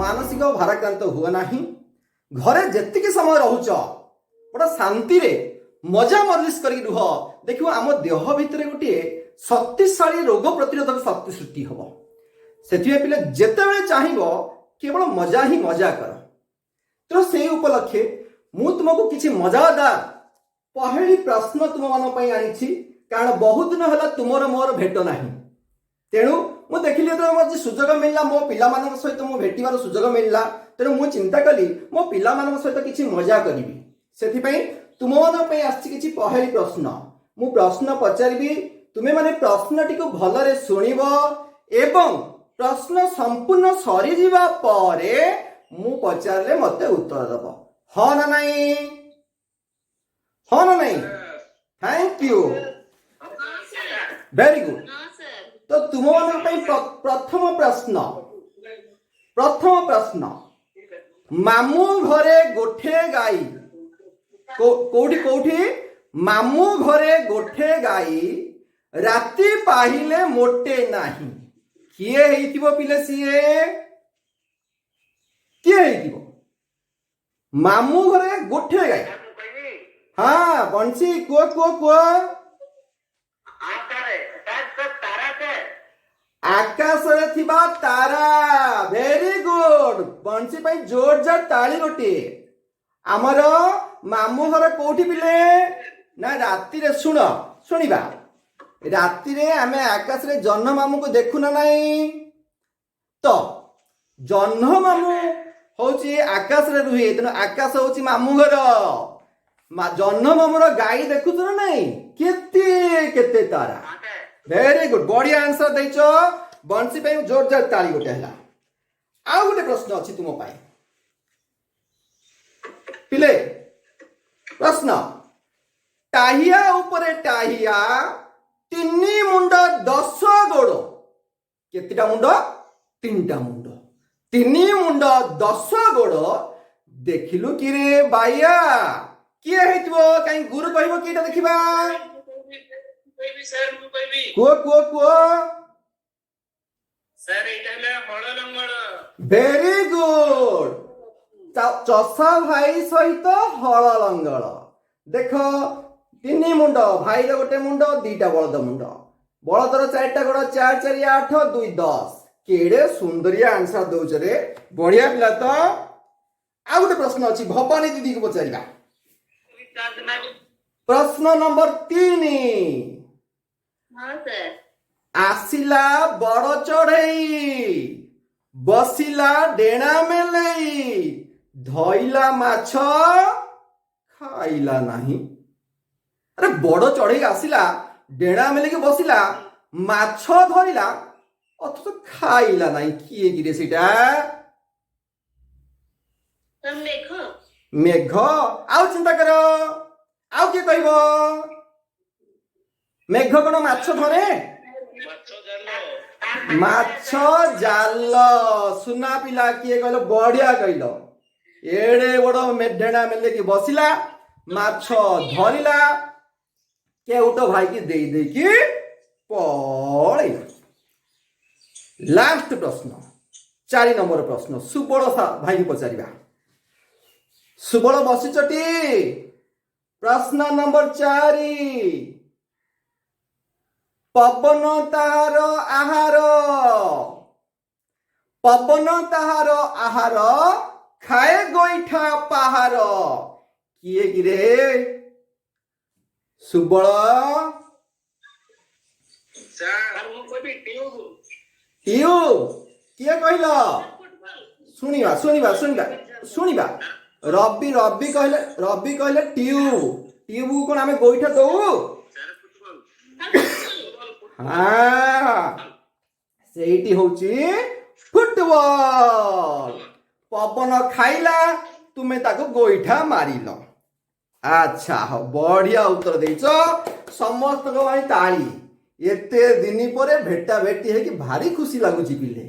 ମାନସିକ ଭାରାକ୍ରାନ୍ତ ହୁଅ ନାହିଁ। ଘରେ ଯେତିକି ସମୟ ରହୁଛ, ବଡ଼ ଶାନ୍ତିରେ ମଜା ମଜଲିସ କରିକି ରୁହ। ଦେଖିବ, ଆମ ଦେହ ଭିତରେ ଗୋଟିଏ ଶକ୍ତିଶାଳୀ ରୋଗ ପ୍ରତିରୋଧକ ଶକ୍ତି ସୃଷ୍ଟି ହବ। ସେଥିପାଇଁ ପିଲା, ଯେତେବେଳେ ଚାହିଁବ କେବଳ ମଜା ହିଁ ମଜା କର। ତେଣୁ ସେଇ ଉପଲକ୍ଷେ ମୁଁ ତୁମକୁ କିଛି ମଜାଦାର ପହେଳି ପ୍ରଶ୍ନ ତୁମମାନଙ୍କ ପାଇଁ ଆଣିଛି, କାରଣ ବହୁତ ଦିନ ହେଲା ତୁମର ମୋର ଭେଟ ନାହିଁ। ତେଣୁ ମୁଁ ଦେଖିଲି, ଯେତେବେଳେ ମୋତେ ସୁଯୋଗ ମିଳିଲା, ମୋ ପିଲାମାନଙ୍କ ସହିତ ମୁଁ ଭେଟିବାର ସୁଯୋଗ ମିଳିଲା, ତେଣୁ ମୁଁ ଚିନ୍ତା କଲି ମୋ ପିଲାମାନଙ୍କ ସହିତ କିଛି ମଜା କରିବି। ସେଥିପାଇଁ ତୁମମାନଙ୍କ ପାଇଁ ଆସିଛି କିଛି ପହେଳି ପ୍ରଶ୍ନ। ମୁଁ ପ୍ରଶ୍ନ ପଚାରିବି, ତୁମେମାନେ ପ୍ରଶ୍ନଟିକୁ ଭଲରେ ଶୁଣିବ ଏବଂ ପ୍ରଶ୍ନ ସମ୍ପୂର୍ଣ୍ଣ ସରିଯିବା ପରେ ମୁଁ ପଚାରିଲେ ମତେ ଉତ୍ତର ଦବ। ହଁ ନା ନାଇଁ? ହଁ ନା ନାଇଁ? Thank you, very good. ତ ତୁମମାନଙ୍କ ପାଇଁ ପ୍ରଥମ ପ୍ରଶ୍ନ, ପ୍ରଥମ ପ୍ରଶ୍ନ। ମାମୁଁ ଘରେ ଗୋଠେ ଗାଈ। କୋଉଠି କୋଉଠି? ମାମୁଁ ଘରେ ଗୋଠେ ଗାଈ, ରାତି ପାହିଲେ ମୋଟେ ନାହିଁ। କିଏ ହେଇଥିବ ପିଲେ ସିଏ? କିଏ ହେଇଥିବ? ମାମୁଁ ଘରେ ଗୋଠେ ଗାଈ। ହଁ ବଂଶୀ, କୁହ କୁହ କୁହ। ସାର୍ ସାର୍, ତାରା ସାର୍। ଆକାଶରେ ଥିବା ତାରା। Very good. ବଂଶୀ ପାଇଁ ଜୋରଜାର ତାଳି ଗୋଟିଏ। ଆମର ମାମୁଁ ଘର କୋଉଠି ପିଲେ? ନା ରାତିରେ, ଶୁଣ, ଶୁଣିବା, ରାତିରେ ଆମେ ଆକାଶରେ ଜହ୍ନ ମାମୁଁକୁ ଦେଖୁ ନା ନାହିଁ? ତ ଜହ୍ନ ମାମୁଁ ହଉଛି ଆକାଶରେ ରୁହେ, ତେଣୁ ଆକାଶ ହଉଛି ମାମୁଁ ଘର। ଜହ୍ନ ମାମୁଁର ଗାଈ ଦେଖୁଛୁ ନା ନାଇଁ? କେତେ କେତେ ତାରା। ଭେରି ଗୁଡ, ବଢିଆ ଆନ୍ସର ଦେଇଛ। ବଂଶୀ ପାଇଁ ଜୋରଜାର ତାଳି ଗୋଟେ ହେଲା। ଆଉ ଗୋଟେ ପ୍ରଶ୍ନ ଅଛି ତୁମ ପାଇଁ ପିଲେ। ପ୍ରଶ୍ନ: ଟାହିଆ ଉପରେ ଟାହିଆ, ତିନି ମୁଣ୍ଡ ଦଶ ଗୋଡ। କେତେଟା ମୁଣ୍ଡ? ତିନିଟା ମୁଣ୍ଡ। ତିନି ମୁଣ୍ଡ ଦଶ ଗୋଡ, ଦେଖିଲୁ କିରେ ବାଇଆ? କିଏ ହେଇଥିବ? କାହିଁ ଗୁରୁ କହିବ କିଏଟା ଦେଖିବା। କହିବି ସାର୍, ମୁଁ କହିବି। କୁହ କୁହ କୁହ। ସାର୍, ଏଇଟା ହେଲା ହଳ ଲଙ୍ଗଳ। Very good. ଚଷା ଭାଇ ସହିତ ହଳ ଲଙ୍ଗଳ। ଦେଖ, ତିନି ମୁଣ୍ଡ, ଭାଇର ଗୋଟେ ମୁଣ୍ଡ, ଦିଟା ବଳଦ ମୁଣ୍ଡ, ବଳଦର ଚାରିଟା ଗୋଡ, ଚାରି ଚାରି ଆଠ, ଦୁଇ ଦଶ। କେଡେ ସୁନ୍ଦରିଆ ଆନ୍ସର ଦଉଛ ରେ, ବଢିଆ ପିଲା ତ। ଆଉ ଗୋଟେ ପ୍ରଶ୍ନ ଅଛି, ଭବାନୀ ଦିଦିକୁ ପଚାରିବା। ପ୍ରଶ୍ନ ନମ୍ବର 3। ହଁ ସାର୍। ଆସିଲା ବଡ ଚଢେଇ, ବସିଲା ଡେଣା ମେଲେଇ, ଧଇଲା ମାଛ ଖାଇଲା ନାହିଁ। ଆରେ, ବଡ ଚଢେଇ ଆସିଲା, ଡେଣା ମେଲେଇକି ବସିଲା, ମାଛ ଧରିଲା, ଅଥଚ ଖାଇଲା ନାହିଁ। କିଏ କିରେ ସେଇଟା? ସାର୍, ମେଘ। ମେଘ? ଆଉ ଚିନ୍ତା କର, ଆଉ କିଏ କହିବ? ମେଘ କଣ ମାଛ ଧରେ? ମାଛ ଜାଲ। ମାଛ ଜାଲ। ସୁନା ପିଲା କିଏ କହିଲ? ବଢିଆ କହିଲ। ଏଡେ ବଡ ଡେଣା ମେଲେଇକି ବସିଲା, ମାଛ ଧରିଲା, କେଉଟ ଭାଇକି ଦେଇ ଦେଇକି ପଳେଇଲା। ଲାଷ୍ଟ ପ୍ରଶ୍ନ, 4 ନମ୍ବର ପ୍ରଶ୍ନ। ସୁବଳ ଭାଇକି ପଚାରିବା। ସୁବଳ, ବସିଚଟି? ପ୍ରଶ୍ନ ନମ୍ବର 4। ପବନ ତାହାର ଆହାର, ପବନ ତାହାର ଆହାର, ଖାଏ ଗୋଇଠା ପାହାର। କିଏ କିରେ ସୁବଳ? ସାର୍, ମୁଁ କହିବି, ଟ୍ୟୁବ। ଟିଉ? କିଏ କହିଲ? ଶୁଣିବା ଶୁଣିବା ଶୁଣିବା ଶୁଣିବା। ରବି, ରବି କହିଲେ, ରବି କହିଲେ ଟ୍ୟୁବ। ଟ୍ୟୁବ କଣ ଆମେ ଗୋଇଠା ଦଉ? Sir, football. ହଁ, ସେଇଟି ହଉଛି ଫୁଟବଲ। ପବନ ଖାଇଲା, ତୁମେ ତାକୁ ଗୋଇଠା ମାରିଲ। ଆଚ୍ଛା ହଉ, ବଢିଆ ଉତ୍ତର ଦେଇଛ। ସମସ୍ତଙ୍କ ପାଇଁ ତାଳି। ଏତେ ଦିନ ପରେ ଭେଟା ଭେଟି ହେଇକି ଭାରି ଖୁସି ଲାଗୁଛି ପିଲେ,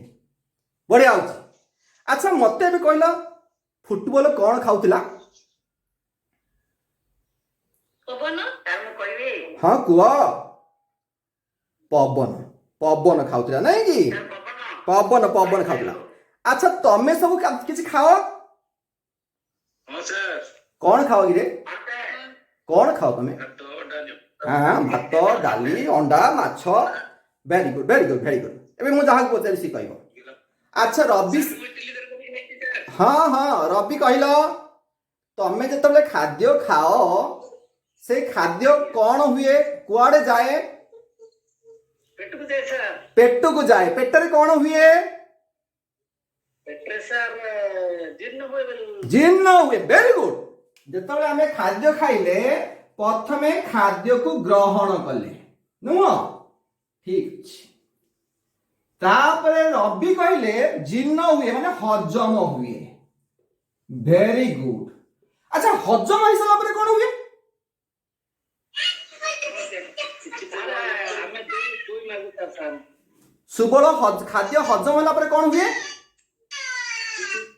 ବଢିଆ ହଉଛି। ଆଚ୍ଛା, ମତେ ଏବେ କହିଲ, ଫୁଟବଲ କଣ ଖାଉଥିଲା? ପବନ। ସାର୍, ମୁଁ କହିବି। ହଁ, କୁହ। ପବନ, ପବନ ଖାଉଥିଲା ନାଇଁ କି? ସାର୍, ପବନ। ପବନ, ପବନ ଖାଉଥିଲା। ଆଚ୍ଛା, ତମେ ସବୁ କିଛି ଖାଅ? ହଁ ସାର୍। କଣ ଖାଅ କିରେ? କଣ ଖାଅ ତମେ? ଭାତ, ଡାଲି। ହଁ, ଭାତ, ଡାଲି, ଅଣ୍ଡା, ମାଛ। Very good, very good, very good. ଏବେ ମୁଁ ଯାହାକୁ ପଚାରି ସେ କହିବ। ଆଚ୍ଛା ରବି। ସାର୍, ମୁଁ ଇଟିଲି ତରକାରୀ ଖାଇଛି ସାର୍। ହଁ, ରବି, କହିଲ, ତମେ ଯେତେବେଳେ ଖାଦ୍ୟ ଖାଅ, ସେ ଖାଦ୍ୟ କଣ ହୁଏ, କୁଆଡେ ଯାଏ? ପେଟକୁ ଯାଏ ସାର୍। ପେଟକୁ ଯାଏ। ପେଟରେ କଣ ହୁଏ? ପେଟରେ ସାର୍ ଜୀର୍ଣ୍ଣ ହୁଏ ବୋଲି। ଜୀର୍ଣ୍ଣ ହୁଏ। Very good. ଯେତେବେଳେ ଆମେ ଖାଦ୍ୟ ଖାଇଲେ, ପ୍ରଥମେ ଖାଦ୍ୟକୁ ଗ୍ରହଣ କଲେ, ନୁହଁ? ଠିକ ଅଛି। ତାପରେ ରବି କହିଲେ ଜୀର୍ଣ୍ଣ ହୁଏ, ମାନେ ହଜମ ହୁଏ। Very good. ଆଚ୍ଛା, ହଜମ ହେଇସାରିଲା ପରେ କଣ ହୁଏ? ସାର୍, ଆମେ ଦୁଇ ଦୁଇ ମାଗୁ ସାର୍। ସୁବଳ, ଖାଦ୍ୟ ହଜମ ହେଲା ପରେ କଣ ହୁଏ?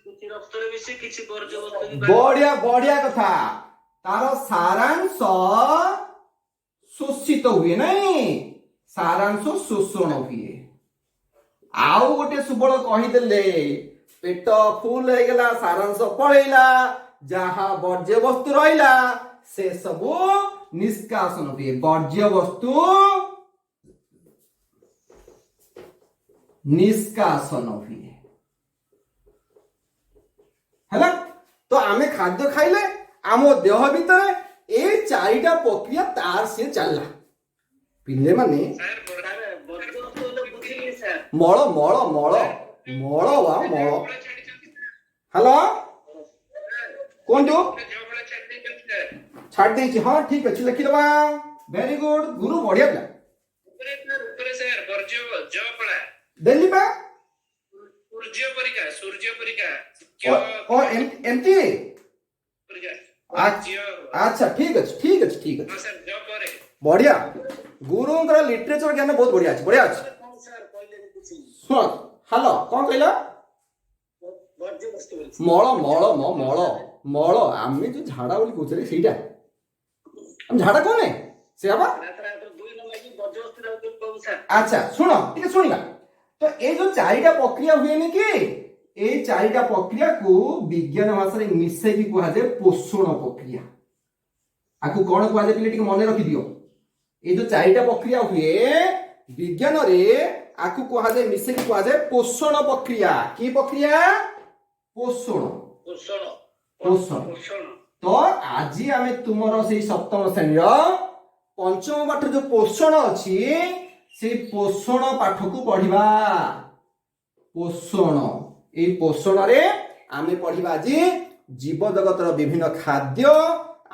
କିଛି ରକ୍ତରେ ମିଶେ, କିଛି ବର୍ଜ୍ୟ ବସ୍ତୁ। ବଢିଆ, ବଢିଆ କଥା। ତାର ସାରାଂଶ ଶୋଷିତ ହୁଏ, ନାଇଁ? ସାରାଂଶ ଶୋଷଣ ହୁଏ। ଆଉ ଗୋଟେ ସୁବଳ କହିଦେଲେ, ପେଟ ଫୁଲ ହେଇଗଲା, ସାରାଂଶ ପଳେଇଲା, ଯାହା ବର୍ଜ୍ୟ ବସ୍ତୁ ରହିଲା ସେ ସବୁ ନିଷ୍କାସନ ହୁଏ। ବର୍ଜ୍ୟ ବସ୍ତୁ ନିଷ୍କାସନ ହୁଏ। ହେଲା ତ? ଆମେ ଖାଦ୍ୟ ଖାଇଲେ ଆମ ଦେହ ଭିତରେ ଏଇ ଚାରିଟା ପ୍ରକ୍ରିୟା ତାର ସିଏ ଚାଲିଲା, ପିଲେମାନେ। ସାର୍, ବର୍ଜ୍ୟ ବସ୍ତୁ ହେଲେ ବୁଝିଲି ସାର୍। ମଳ, ମଳ, ମଳ, ମଳ ବା ମଳ। ହ୍ୟାଲୋ, କୁହନ୍ତୁ। ଛାଡି ଦେଇଛି? ହଁ, ଠିକ ଅଛି, ଲେଖିଦବା। ଭେରି ଗୁଡ ଗୁରୁ, ବଢିଆ ପିଲା। ଉପରେ ସାର୍, ବର୍ଜ୍ୟ ଜପଳା। ଦେଲି ପା। ସୂର୍ଯ୍ୟ ପରିକା, ସୂର୍ଯ୍ୟ ପରିକା। ଓ, ଏମିତି? ପରିକା। ଆଚ୍ଛା, ଠିକ ଅଛି, ଠିକ ଅଛି, ଠିକ ଅଛି। ହଁ ସାର୍, ଜ ପରେ। ବଢିଆ, ଗୁରୁଙ୍କର ଲିଟରେଚର ଜ୍ଞାନ ବହୁତ ବଢିଆ ଅଛି, ବଢିଆ ଅଛି। କଣ ସାର୍, କହିଲେନି କିଛି। ଶୁଣ, ହ୍ୟାଲୋ, କଣ କହିଲ? ବର୍ଜ୍ୟ ବସ୍ତୁ ବୋଲି। ମଳ, ମଳ, ମ ମଳ, ମଳ। ଆମେ ଯୋଉ ଝାଡା ବୋଲି କହୁଛେ, ସେଇଟା ଆମେ ଝାଡା କହୁନେ, ସେଇଆ ବା। ରାତିରେ ରାତିରେ ଦୁଇ ନ ଲାଗି ବର୍ଜ୍ୟ ବସ୍ତୁ କହୁ ସାର୍। ଆଚ୍ଛା, ଶୁଣ ଟିକେ, ଶୁଣିବା ତ। ଏଇ ଯୋଉ ଚାରିଟା ପ୍ରକ୍ରିୟା ହୁଏନି କି, ଏଇ ଚାରିଟା ପ୍ରକ୍ରିୟାକୁ ବିଜ୍ଞାନ ଭାଷାରେ ମିଶେଇକି କୁହାଯାଏ ପୋଷଣ ପ୍ରକ୍ରିୟା। ଆକୁ କଣ କୁହାଯାଏ ପିଲେ, ଟିକେ ମନେ ରଖିଦିଅ। ଏଇ ଯୋଉ ଚାରିଟା ପ୍ରକ୍ରିୟା ହୁଏ, ବିଜ୍ଞାନରେ ଆକୁ କୁହାଯାଏ, ମିଶେଇକି କୁହାଯାଏ ପୋଷଣ ପ୍ରକ୍ରିୟା। କି ପ୍ରକ୍ରିୟା? ପୋଷଣ। ପୋଷଣ। ପୋଷଣ। ପୋଷଣ। ତ ଆଜି ଆମେ ତୁମର ସେଇ ସପ୍ତମ ଶ୍ରେଣୀର ପଞ୍ଚମ ପାଠ ଯୋଉ ପୋଷଣ ଅଛି, ସେଇ ପୋଷଣ ପାଠକୁ ପଢିବା। ପୋଷଣ, ଏଇ ପୋଷଣରେ ଆମେ ପଢିବା ଆଜି ଜୀବ ଜଗତର ବିଭିନ୍ନ ଖାଦ୍ୟ,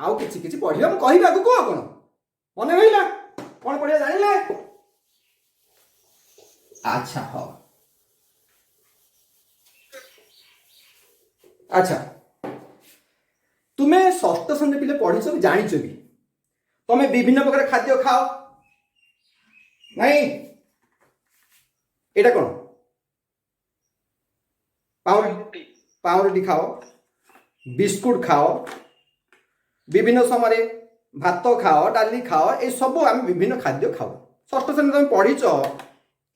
ଆଉ କିଛି କିଛି ପଢିବା, ମୁଁ କହିବି ଆଗକୁ। ଆଉ କଣ ମନେ ରହିଲା? କଣ ପଢିବା ଜାଣିଲେ? ଆଚ୍ଛା, ହଉ। ଆଚ୍ଛା, ତୁମେ ଷଷ୍ଠ ଶ୍ରେଣୀ ପିଲେ ପଢିଛ ବି, ଜାଣିଛ ବି, ତମେ ବିଭିନ୍ନ ପ୍ରକାର ଖାଦ୍ୟ ଖାଅ, ନାଇଁ? ଏଇଟା କଣ? ପାଉରୁଟି। ପାଉରୁଟି ଖାଅ, ବିସ୍କୁଟ ଖାଅ, ବିଭିନ୍ନ ସମୟରେ ଭାତ ଖାଅ, ଡାଲି ଖାଅ, ଏସବୁ ଆମେ ବିଭିନ୍ନ ଖାଦ୍ୟ ଖାଉ। ଷଷ୍ଠ ଶ୍ରେଣୀ ତମେ ପଢିଛ,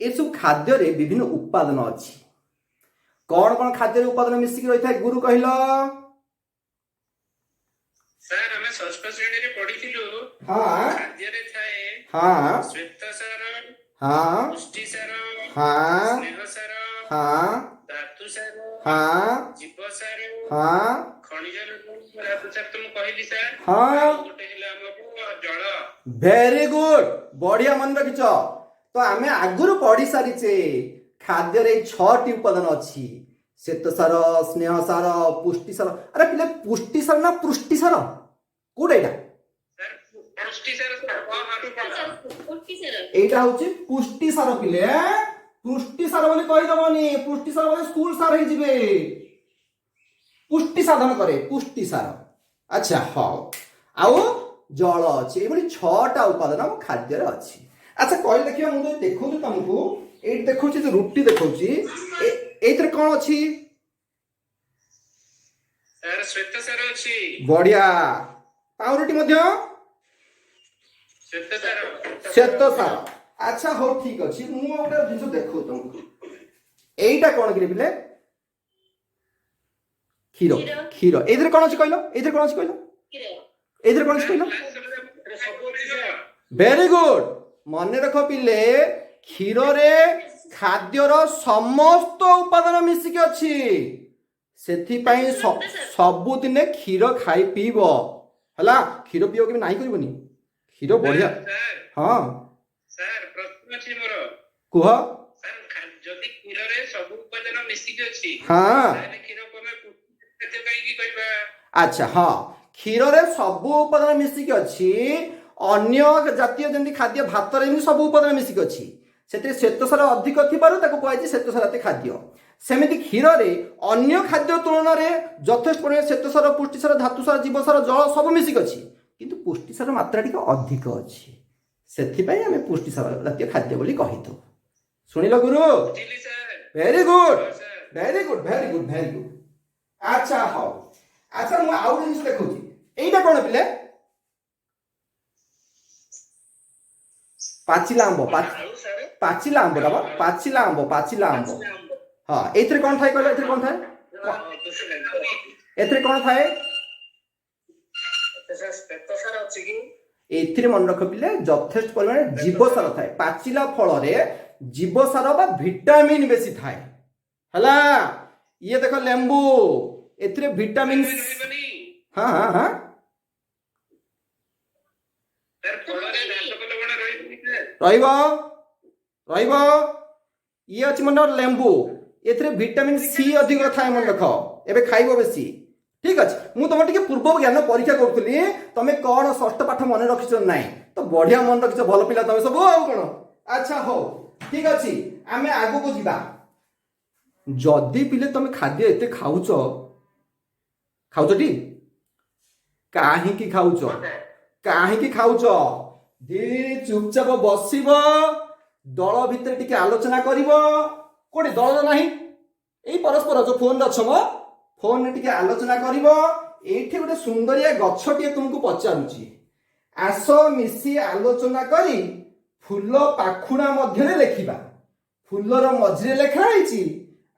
ଏସବୁ ଖାଦ୍ୟରେ ବିଭିନ୍ନ ଉପାଦାନ ଅଛି। କଣ କଣ ଖାଦ୍ୟରେ ଉପାଦାନ ମିଶିକି ରହିଥାଏ, ଗୁରୁ କହିଲ? ସାର୍, ଆମେ ଷଷ୍ଠ ଶ୍ରେଣୀରେ ପଢିଥିଲୁ। ଖାଦ୍ୟରେ ଥାଏ ଶ୍ୱେତସାର, ପୁଷ୍ଟିସାର, ସ୍ନେହସାର, ଧାତୁସାର, ଜୀବସାର, ଖଣିଜ ଲବଣ। ଧାତୁସାର ତ ମୁଁ କହିଲି ସାର୍। ଆଉ ଗୋଟେ ହେଲା ଆମର ଜଳ। ଭେରି ଗୁଡ, ବଢିଆ ମନେ ରଖିଛ ତ। ଆମେ ଆଗରୁ ପଢି ସାରିଛେ, ଖାଦ୍ୟରେ ଏଇ ଛଅଟି ଉପାଦାନ ଅଛି: ଶ୍ୱେତସାର, ସ୍ନେହ ସାର, ପୁଷ୍ଟି ସାର। ଆରେ ପିଲା, ପୁଷ୍ଟି ସାର ନା ପୃଷ୍ଟି ସାର, କୋଉଟା ଏଇଟା? ସାର୍, ପୁଷ୍ଟିସାର ସାର୍, ଅ ସାର୍, ପୁଷ୍ଟି ସାର। ଏଇଟା ହଉଛି ପୁଷ୍ଟି ସାର ପିଲେ। ପୃଷ୍ଟି ସାର ବୋଲି କହିଦବନି, ପୃଷ୍ଟି ସାର ବୋଲେ ସ୍କୁଲ ସାର ହେଇଯିବେ। ପୁଷ୍ଟି ସାଧନ କରେ ପୁଷ୍ଟି ସାର। ଆଚ୍ଛା, ହଉ, ଆଉ ଜଳ ଅଛି। ଏଇଭଳି ଛଅଟା ଉପାଦାନ ଆମ ଖାଦ୍ୟରେ ଅଛି। ଆଚ୍ଛା, କହିଲେ ଦେଖିବା, ମୁଁ ଯଦି ଦେଖଉଛି ତମକୁ, ଏଇଠି ଦେଖଉଛି ଯୋଉ ରୁଟି ଦେଖଉଛି, ଏଇଥିରେ କଣ ଅଛି? ସାର୍, ଶ୍ୱେତସାର ଅଛି। ବଢିଆ। ପାଉରୁଟି ମଧ୍ୟ? ଶ୍ୱେତସାର। ଶ୍ୱେତ ସାର। ଆଚ୍ଛା, ହଉ, ଠିକ ଅଛି। ମୁଁ ଆଉ ଗୋଟେ ଜିନିଷ ଦେଖଉଛି ତମକୁ। ଏଇଟା କଣ କିରେ ପିଲେ? କ୍ଷୀର। କ୍ଷୀର। କ୍ଷୀର। ଏଇଥିରେ କ'ଣ ଅଛି କହିଲ? ଏଇଥିରେ କ'ଣ ଅଛି କହିଲ? କ୍ଷୀର। ଏଇଥିରେ କ'ଣ ଅଛି କହିଲ? ସବୁ ଅଛି ସାର୍। Very good. ମନେ ରଖ ପିଲେ, କ୍ଷୀରରେ ଖାଦ୍ୟର ସମସ୍ତ ଉପାଦାନ ମିଶିକି ଅଛି। ସେଥିପାଇଁ ସବୁଦିନେ କ୍ଷୀର ଖାଇ ପିଇବ, ହେଲା? କ୍ଷୀର ପିଇବ, କେବେ ନାହିଁ କରିବନି। କ୍ଷୀର ବଢିଆ। ସାର୍। ହଁ। ସାର୍, ପ୍ରଶ୍ନ ଅଛି ମୋର। କୁହ। ସାର୍, ଯଦି କ୍ଷୀରରେ ସବୁ ଉପାଦାନ ମିଶିକି ଅଛି, ତାହେଲେ କ୍ଷୀରକୁ ଆମେ ପୁଷ୍ଟି ଖାଦ୍ୟ କାହିଁକି କହିବା? ଆଚ୍ଛା, ହଁ, କ୍ଷୀରରେ ସବୁ ଉପାଦାନ ମିଶିକି ଅଛି। ଅନ୍ୟ ଜାତୀୟ ଯେମିତି ଖାଦ୍ୟ, ଭାତରେ ଯେମିତି ସବୁ ଉପାଦାନ ମିଶିକି ଅଛି, ସେଥିରେ ଶ୍ୱେତସାର ଅଧିକ ଥିବାରୁ ତାକୁ କୁହାଯାଇଛି ଶ୍ୱେତସାର ଜାତୀୟ ଖାଦ୍ୟ। ସେମିତି କ୍ଷୀରରେ ଅନ୍ୟ ଖାଦ୍ୟ ତୁଳନାରେ ଯଥେଷ୍ଟ ପରିମାଣରେ ଶ୍ୱେତସାର, ପୁଷ୍ଟିସାର, ଧାତୁସାର, ଜୀବସାର, ଜଳ ସବୁ ମିଶିକି ଅଛି, କିନ୍ତୁ ପୁଷ୍ଟିସାର ମାତ୍ରା ଟିକେ ଅଧିକ ଅଛି। ସେଥିପାଇଁ ଆମେ ପୁଷ୍ଟିସାର ଜାତୀୟ ଖାଦ୍ୟ ବୋଲି କହିଥାଉ। ଶୁଣିଲ ଗୁରୁ? ବୁଝିଲି ସାର୍। Very good. ହଁ sir. Very good, very good, very good. ଆଚ୍ଛା, ହଉ। ଆଚ୍ଛା, ମୁଁ ଆଉ ଗୋଟେ ଜିନିଷ ଦେଖଉଛି। ଏଇଟା କଣ ପିଲେ? ପାଚିଲା ଆମ୍ବ। ଆଳୁ ସାର୍। ପାଚିଲା ଆମ୍ବଟା ବା, ପାଚିଲା ଆମ୍ବ, ପାଚିଲା ଆମ୍ବ। ହଁ, ଏଇଥିରେ କଣ ଥାଏ କହିଲ? ଏଥିରେ କଣ ଥାଏ? ଏଥିରେ କଣ ଥାଏ? ସାର ଅଛି କି? ଏଥିରେ ମନେ ରଖ ପିଲେ, ଯଥେଷ୍ଟ ପରିମାଣରେ ଜୀବସାର ଥାଏ। ପାଚିଲା ଫଳରେ ଜୀବସାର ବା ଭିଟାମିନ୍ ବେଶୀ ଥାଏ, ହେଲା? ଇଏ ଦେଖ ଲେମ୍ବୁ, ଏଥିରେ ଭିଟାମିନ୍ ରହିବନି। ହଁ। ସାର୍, ଫଳରେ ଧାତବ ଲବଣ ରହିବନି ସାର୍? ରହିବ, ରହିବ। ଇଏ ଅଛି ମନେ ରଖ ଲେମ୍ବୁ, ଏଥିରେ ଭିଟାମିନ୍ ସି ଅଧିକ ଥାଏ। ମନେ ରଖ, ଏବେ ଖାଇବ ବେଶୀ। ଠିକ ଅଛି, ମୁଁ ତମର ଟିକେ ପୂର୍ବ ଜ୍ଞାନ ପରୀକ୍ଷା କରୁଥିଲି, ତମେ କଣ ଷଷ୍ଠ ପାଠ ମନେ ରଖିଛ ନାହିଁ। ତ ବଢିଆ ମନେ ରଖିଛ, ଭଲ ପିଲା ତମେ ସବୁ। ଆଉ କଣ? ଆଚ୍ଛା, ହଉ, ଠିକ ଅଛି, ଆମେ ଆଗକୁ ଯିବା। ଯଦି ପିଲେ ତମେ ଖାଦ୍ୟ ଏତେ ଖାଉଛ, ଖାଉଛ ଟି? କାହିଁକି ଖାଉଛ? କାହିଁକି ଖାଉଛ? ଧୀରେ ଚୁପଚାପ ବସିବ, ଦଳ ଭିତରେ ଟିକେ ଆଲୋଚନା କରିବ। କୋଉଠି ଦଳ ନାହିଁ, ଏଇ ପରସ୍ପର ଯୋଉ ଫୋନରେ ଅଛ ମ, ଫୋନରେ ଟିକେ ଆଲୋଚନା କରିବ। ଏଇଠି ଗୋଟେ ସୁନ୍ଦରିଆ ଗଛଟିଏ ତୁମକୁ ପଚାରୁଛି, ଆସ ମିଶି ଆଲୋଚନା କରି ଫୁଲ ପାଖୁଡ଼ା ମଧ୍ୟରେ ଲେଖିବା। ଫୁଲର ମଝିରେ ଲେଖା ହେଇଛି,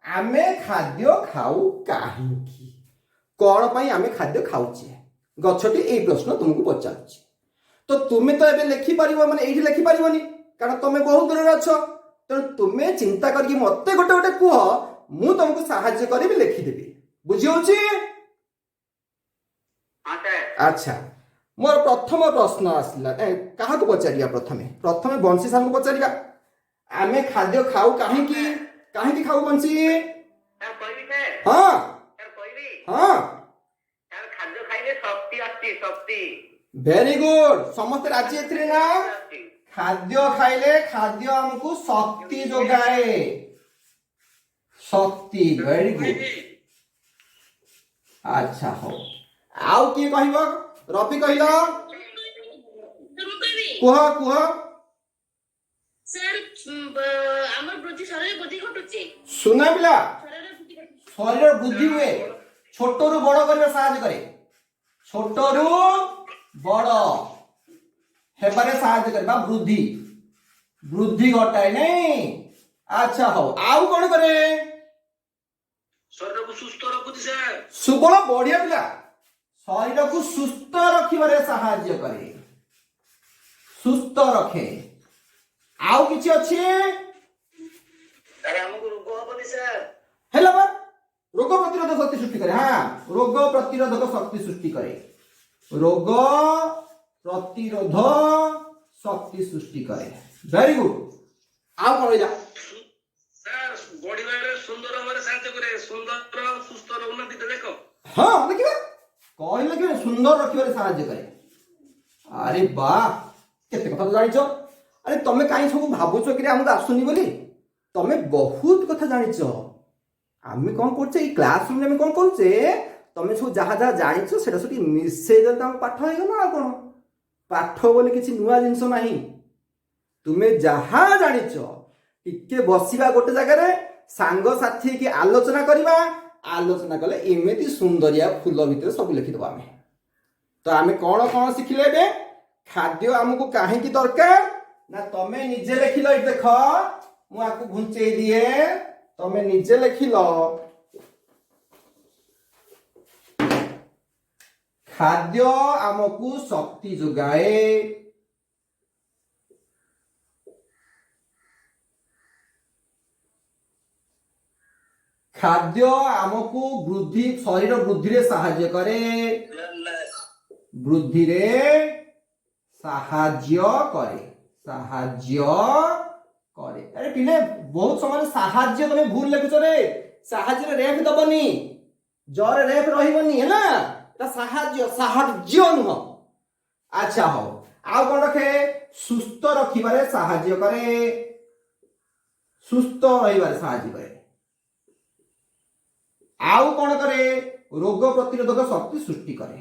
ଆମେ ଖାଦ୍ୟ ଖାଉ କାହିଁକି? କଣ ପାଇଁ ଆମେ ଖାଦ୍ୟ ଖାଉଛେ? ଗଛଟି ଏଇ ପ୍ରଶ୍ନ ତୁମକୁ ପଚାରୁଛି। ତ ତୁମେ ତ ଏବେ ଲେଖିପାରିବ, ମାନେ ଏଇଠି ଲେଖିପାରିବନି, କାରଣ ତମେ ବହୁତ ଦୂରରେ ଅଛ। ତେଣୁ ତୁମେ ଚିନ୍ତା କରିକି ମତେ ଗୋଟେ ଗୋଟେ କୁହ, ମୁଁ ତମକୁ ସାହାଯ୍ୟ କରିବି, ଲେଖିଦେବି। ବୁଝି ହଉଛି? ହଁ ସାର୍। ଆଚ୍ଛା, ମୋର ପ୍ରଥମ ପ୍ରଶ୍ନ ଆସିଲା। କାହାକୁ ପଚାରିବା ପ୍ରଥମେ? ପ୍ରଥମେ ବଂଶୀ ସାରଙ୍କୁ ପଚାରିବା, ଆମେ ଖାଦ୍ୟ ଖାଉ କାହିଁକି? କାହିଁକି ଖାଉ ବଂଶୀ? ସାର୍, କହିବି ସାର୍? ହଁ। ସାର୍, କହିବି? ହଁ। ସାର୍, ଖାଦ୍ୟ ଖାଇଲେ ଶକ୍ତି ଆସୁଛି, ଶକ୍ତି। Very good. ସମସ୍ତେ ରାଜି ଏଥିରେ ନା? ଆସୁଛି। ଖାଦ୍ୟ ଖାଇଲେ ଖାଦ୍ୟ ଆମକୁ ଶକ୍ତି ଯୋଗାଏ, ଶକ୍ତି। Very good. ଆଚ୍ଛା, ହଉ, ଆଉ କିଏ କହିବ? ରବି କହିଲ। ସାର୍, ମୁଁ କହିବି? କୁହ, କୁହ। ସାର୍, ଆମର ବୃଦ୍ଧି, ଶରୀରରେ ବୃଦ୍ଧି ଘଟୁଛି। ସୁନା ପିଲା। ଶରୀରରେ ବୃଦ୍ଧି ଘଟୁଛି। ଶରୀର ବୃଦ୍ଧି ହୁଏ, ଛୋଟରୁ ବଡ କରିବା ସାହାଯ୍ୟ କରେ, ଛୋଟରୁ ବଡ ହେବାରେ ସାହାଯ୍ୟ କରେ ବା ବୃଦ୍ଧି ଘଟାଏ, ନାଇଁ? ଆଚ୍ଛା, ହଉ, ଆଉ କଣ କରେ? ଶରୀରକୁ ସୁସ୍ଥ ରଖୁଛି ସାର୍। ସୁବଳ, ବଢିଆ ପିଲା। ଶରୀରକୁ ସୁସ୍ଥ ରଖିବାରେ ସାହାଯ୍ୟ କରେ, ସୁସ୍ଥ ରଖେ। ଆଉ କିଛି ଅଛି? ସାର୍, ଆମକୁ ରୋଗ ହବନି ସାର୍। ହେଲା ବା, ରୋଗ ପ୍ରତିରୋଧକ ଶକ୍ତି ସୃଷ୍ଟି କରେ। ହଁ, ରୋଗ ପ୍ରତିରୋଧକ ଶକ୍ତି ସୃଷ୍ଟି କରେ, ରୋଗ ପ୍ରତିରୋଧ ଶକ୍ତି ସୃଷ୍ଟି କରେ। Very good. ଆଉ କଣ ରହିଲା? ସାର୍, ବଢିବାରେ, ସୁନ୍ଦର ହବାରେ ସାହାଯ୍ୟ କରେ। ସୁନ୍ଦର ସୁସ୍ଥ ରହୁନାହାନ୍ତି ତ ଦେଖ। ହଁ, ଦେଖିବା କହିଲେ କି ସୁନ୍ଦର ରଖିବାରେ ସାହାଯ୍ୟ କରେ। ଆରେ ବା, କେତେ କଥା ତ ଜାଣିଛ। ଆରେ, ତମେ କାହିଁ ସବୁ ଭାବୁଛ କି ଆମକୁ ଆସୁନି ବୋଲି? ତମେ ବହୁତ କଥା ଜାଣିଛ। ଆମେ କଣ କରୁଛେ, ଏଇ କ୍ଲାସ ରୁମରେ ଆମେ କଣ କରୁଛେ, ତମେ ସବୁ ଯାହା ଯାହା ଜାଣିଛ ସେଟା ସବୁ ଟିକେ ମିଶେଇ ଦେଲେ ତ ଆମ ପାଠ ହେଇଗଲା। ଆଉ କଣ, ପାଠ ବୋଲି କିଛି ନୂଆ ଜିନିଷ ନାହିଁ। ତୁମେ ଯାହା ଜାଣିଛ, ଟିକେ ବସିବା ଗୋଟେ ଜାଗାରେ, ସାଙ୍ଗସାଥି ହେଇକି ଆଲୋଚନା କରିବା। ଆଲୋଚନା କଲେ ଏମିତି ସୁନ୍ଦରିଆ ଫୁଲ ଭିତରେ ସବୁ ଲେଖିଦେବା ଆମେ। ତ ଆମେ କଣ କଣ ଶିଖିଲେ ଏବେ? ଖାଦ୍ୟ ଆମକୁ କାହିଁକି ଦରକାର ନା, ତମେ ନିଜେ ଲେଖିଲ। ଏଇଠି ଦେଖ, ମୁଁ ଆକୁ ଘୁଞ୍ଚେଇ ଦିଏ। ତମେ ନିଜେ ଲେଖିଲ। ଖାଦ୍ୟ ଆମକୁ ଶକ୍ତି ଯୋଗାଏ। ଖାଦ୍ୟ ଆମକୁ ବୃଦ୍ଧି, ଶରୀର ବୃଦ୍ଧିରେ ସାହାଯ୍ୟ କରେ। ବୃଦ୍ଧିରେ ସାହାଯ୍ୟ କରେ, ସାହାଯ୍ୟ କରେ। ଆରେ ପିଲେ, ବହୁତ ସମୟରେ ସାହାଯ୍ୟ ତମେ ଭୁଲ ଲେଖୁଛ ରେ। ସାହାଯ୍ୟରେ ରେଫ ଦବନି, ଜରେ ରେଫ ରହିବନି, ହେଲା? ଏଟା ସାହାଯ୍ୟ, ସାହାଯ୍ୟ ନୁହଁ। ଆଚ୍ଛା ହଉ, ଆଉ କଣ ରଖେ? ସୁସ୍ଥ ରଖିବାରେ ସାହାଯ୍ୟ କରେ। ସୁସ୍ଥ ରହିବାରେ ସାହାଯ୍ୟ କରେ। ଆଉ କଣ କରେ? ରୋଗ ପ୍ରତିରୋଧକ ଶକ୍ତି ସୃଷ୍ଟି କରେ।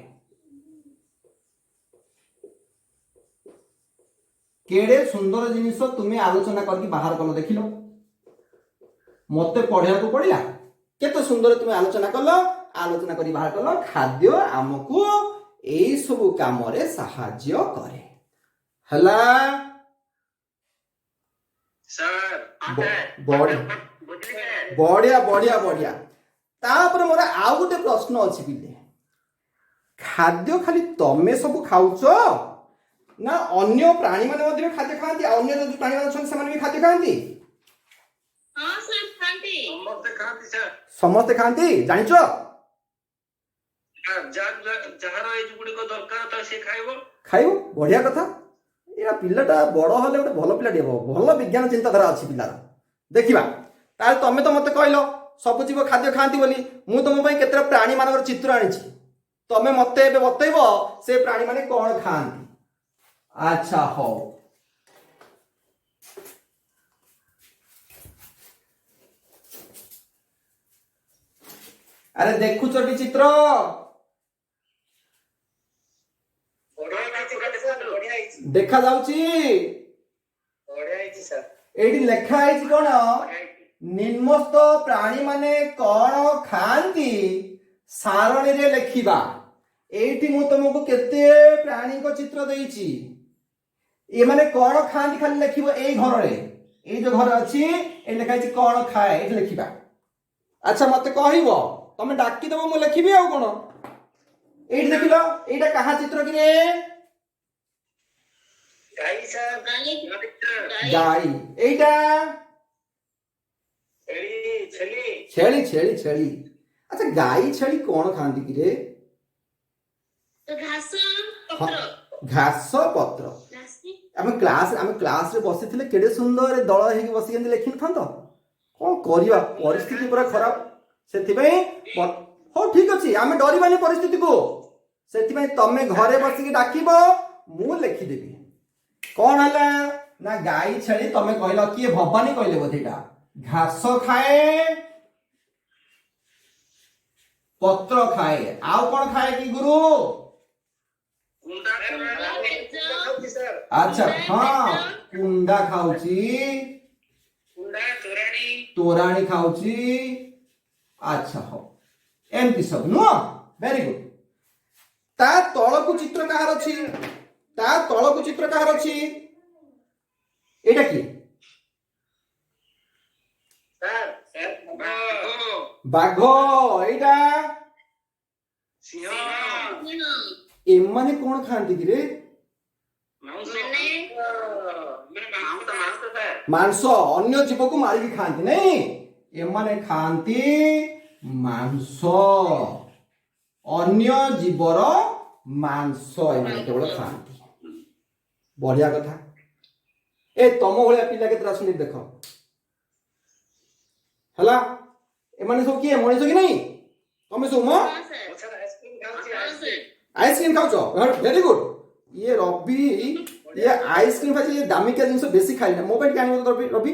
କେଡେ ସୁନ୍ଦର ଜିନିଷ ତୁମେ ଆଲୋଚନା କରିକି ବାହାର କଲ, ଦେଖିଲ? ମତେ ପଢିବାକୁ ପଡିଲା? କେତେ ସୁନ୍ଦର ତୁମେ ଆଲୋଚନା କଲ, ଆଲୋଚନା କରି ବାହାର କଲ, ଖାଦ୍ୟ ଆମକୁ ଏଇ ସବୁ କାମରେ ସାହାଯ୍ୟ କରେ। ହେଲା? ସାର୍। ବଢିଆ। ବୁଝିଲି ସାର୍। ବଢିଆ, ବଢିଆ, ବଢିଆ। ତାପରେ ମୋର ଆଉ ଗୋଟେ ପ୍ରଶ୍ନ ଅଛି ପିଲେ। ଖାଦ୍ୟ ଖାଲି ତମେ ସବୁ ଖାଉଛ ନା ଅନ୍ୟ ପ୍ରାଣୀମାନେ ମଧ୍ୟ ଖାଦ୍ୟ ଖାଆନ୍ତି? ଆଉ ଅନ୍ୟ ଯୋଉ ପ୍ରାଣୀମାନେ ଅଛନ୍ତି, ସେମାନେ ବି ଖାଦ୍ୟ ଖାଆନ୍ତି? ହଁ ସାର୍, ଖାଆନ୍ତି। ସମସ୍ତେ ଖାଆନ୍ତି ସାର୍। ସମସ୍ତେ ଖାଆନ୍ତି, ଜାଣିଛ? ଯାହାର ଏଇ ଗୁଡିକ ଦରକାର ତ ସେ ଖାଇବ। ଖାଇବ, ବଢିଆ କଥା। ଏଇଟା ପିଲାଟା ବଡ ହେଲେ ଗୋଟେ ଭଲ ପିଲାଟିଏ ହବ। ଭଲ ବିଜ୍ଞାନ ଚିନ୍ତାଧାରା ଅଛି ପିଲାର। ଦେଖିବା। ତାହେଲେ ତମେ ତ ମତେ କହିଲ ସବୁ ଜୀବ ଖାଦ୍ୟ ଖାଆନ୍ତି ବୋଲି। ମୁଁ ତମ ପାଇଁ କେତେଟା ପ୍ରାଣୀ ମାନଙ୍କର ଚିତ୍ର ଆଣିଛି। ତମେ ମତେ ଏବେ ବତେଇବ ସେ ପ୍ରାଣୀ ମାନେ କଣ ଖାଆନ୍ତି। ଆଚ୍ଛା ହଉ। ଆରେ ଦେଖୁଛ ଟି ଚିତ୍ର? ବଢିଆ ହେଇଛି ସାର୍, ବଢିଆ ହେଇଛି। ଦେଖା ଯାଉଛି? ବଢିଆ ହେଇଛି ସାର୍। ଏଇଠି ଲେଖା ହେଇଛି କଣ? ବଢିଆ ହେଇଛି। ନିମ୍ନସ୍ଥ ପ୍ରାଣୀମାନେ କଣ ଖାଆନ୍ତି ସାରଣୀରେ ଲେଖିବା। ଏଇଠି ମୁଁ ତମକୁ କେତେ ପ୍ରାଣୀଙ୍କ ଚିତ୍ର ଦେଇଛି। ଏମାନେ କଣ ଖାଆନ୍ତି ଖାଲି ଲେଖିବ। ଏଇ ଘରରେ, ଏଇ ଯୋଉ ଘରେ ଅଛି, ଏଇ ଲେଖା ହେଇଛି କଣ ଖାଏ, ଏଇଠି ଲେଖିବା। ଆଚ୍ଛା, ମତେ କହିବ, ତମେ ଡାକିଦବ, ମୁଁ ଲେଖିବି, ଆଉ କଣ? ଏଇଠି ଦେଖିଲ, ଏଇଟା କାହା ଚିତ୍ର କିରେ? ଗାଈ ସାର୍। ଗାଈ, ଗାଈ। ଗାଈ। ଏଇଟା? ଛେଳି, ଛେଳି। ଛେଳି, ଛେଳି, ଛେଳି। ଆଚ୍ଛା, ଗାଈ ଛେଳି କଣ ଖାଆନ୍ତି କିରେ? ଘାସ ପତ୍ର। ଘାସ ପତ୍ର। ଘାସ। ଆମେ କ୍ଲାସରେ ବସିଥିଲେ କେଡେ ସୁନ୍ଦର ଦଳ ହେଇକି ବସିକି ଏମିତି ଲେଖିନଥାନ୍ତ। କଣ କରିବା, ପରିସ୍ଥିତି ପୁରା ଖରାପ। ସେଥିପାଇଁ ହଉ, ଠିକ ଅଛି, ଆମେ ଡରିବାନି ପରିସ୍ଥିତିକୁ। ସେଥିପାଇଁ ତମେ ଘରେ ବସିକି ଡାକିବ, ମୁଁ ଲେଖିଦେବି। କଣ ହେଲା ନା ଗାଈ ଛେଳି ତମେ କହିଲ, କିଏ, ଭବାନୀ କହିଲେ ବୋଧେ, ଏଇଟା ଘାସ ଖାଏ, ପତ୍ର ଖାଏ, ଆଉ କଣ ଖାଏ କି ଗୁରୁ? କୁଣ୍ଡା। ସାର୍। ଆଚ୍ଛା, ହଁ, କୁଣ୍ଡା ଖାଉଛି। କୁଣ୍ଡା, ତୋରାଣୀ। ତୋରାଣୀ ଖାଉଛି। ଆଚ୍ଛା ହଉ, ଏମିତି ସବୁ ନୁହଁ? Very good. ତା ତଳକୁ ଚିତ୍ର କାହାର ଅଛି? ତା ତଳକୁ ଚିତ୍ର କାହାର ଅଛି? ଏଇଟା କିଏ? ସାର୍, ସାର୍, ବାଘ। ଏଇଟା? ସିଂହ। ଏମାନେ କଣ ଖାଆନ୍ତି କିରେ? ମାଂସ। ମାନେ? ମାନେ ମାଂସ, ମାଂସ ସାର୍। ମାଂସ। ଅନ୍ୟ ଜୀବକୁ ମାରିକି ଖାଆନ୍ତି ନାଇଁ? ଏମାନେ ଖାଆନ୍ତି ମାଂସ। ଅନ୍ୟ ଜୀବର ମାଂସ ଏମାନେ କେବଳ ଖାଆନ୍ତି। ବଢିଆ କଥା। ଏ ତମ ଭଳିଆ ପିଲା କେତେଟା ଅଛନ୍ତି ଦେଖ। ହେଲା, ଏମାନେ ସବୁ କିଏ? ମଣିଷ କି ନାଇଁ ତମେ ସବୁ ମ? ହଁ ସାର୍। ମୁଁ ସାର୍ ଆଇସ୍କ୍ରିମ ଖାଉଛି। ହଁ ସାର୍। ଆଇସ୍କ୍ରିମ ଖାଉଛ, ଭେରି ଗୁଡ। ଇଏ ରବି, ଇଏ ଆଇସ୍କ୍ରିମ ଖାଉଛି। ଇଏ ଦାମିକିଆ ଜିନିଷ ବେଶୀ ଖାଇଲେ ମୋ ପାଇଁ ଟିକେ ଆଣିବ ତ, ରବି, ରବି,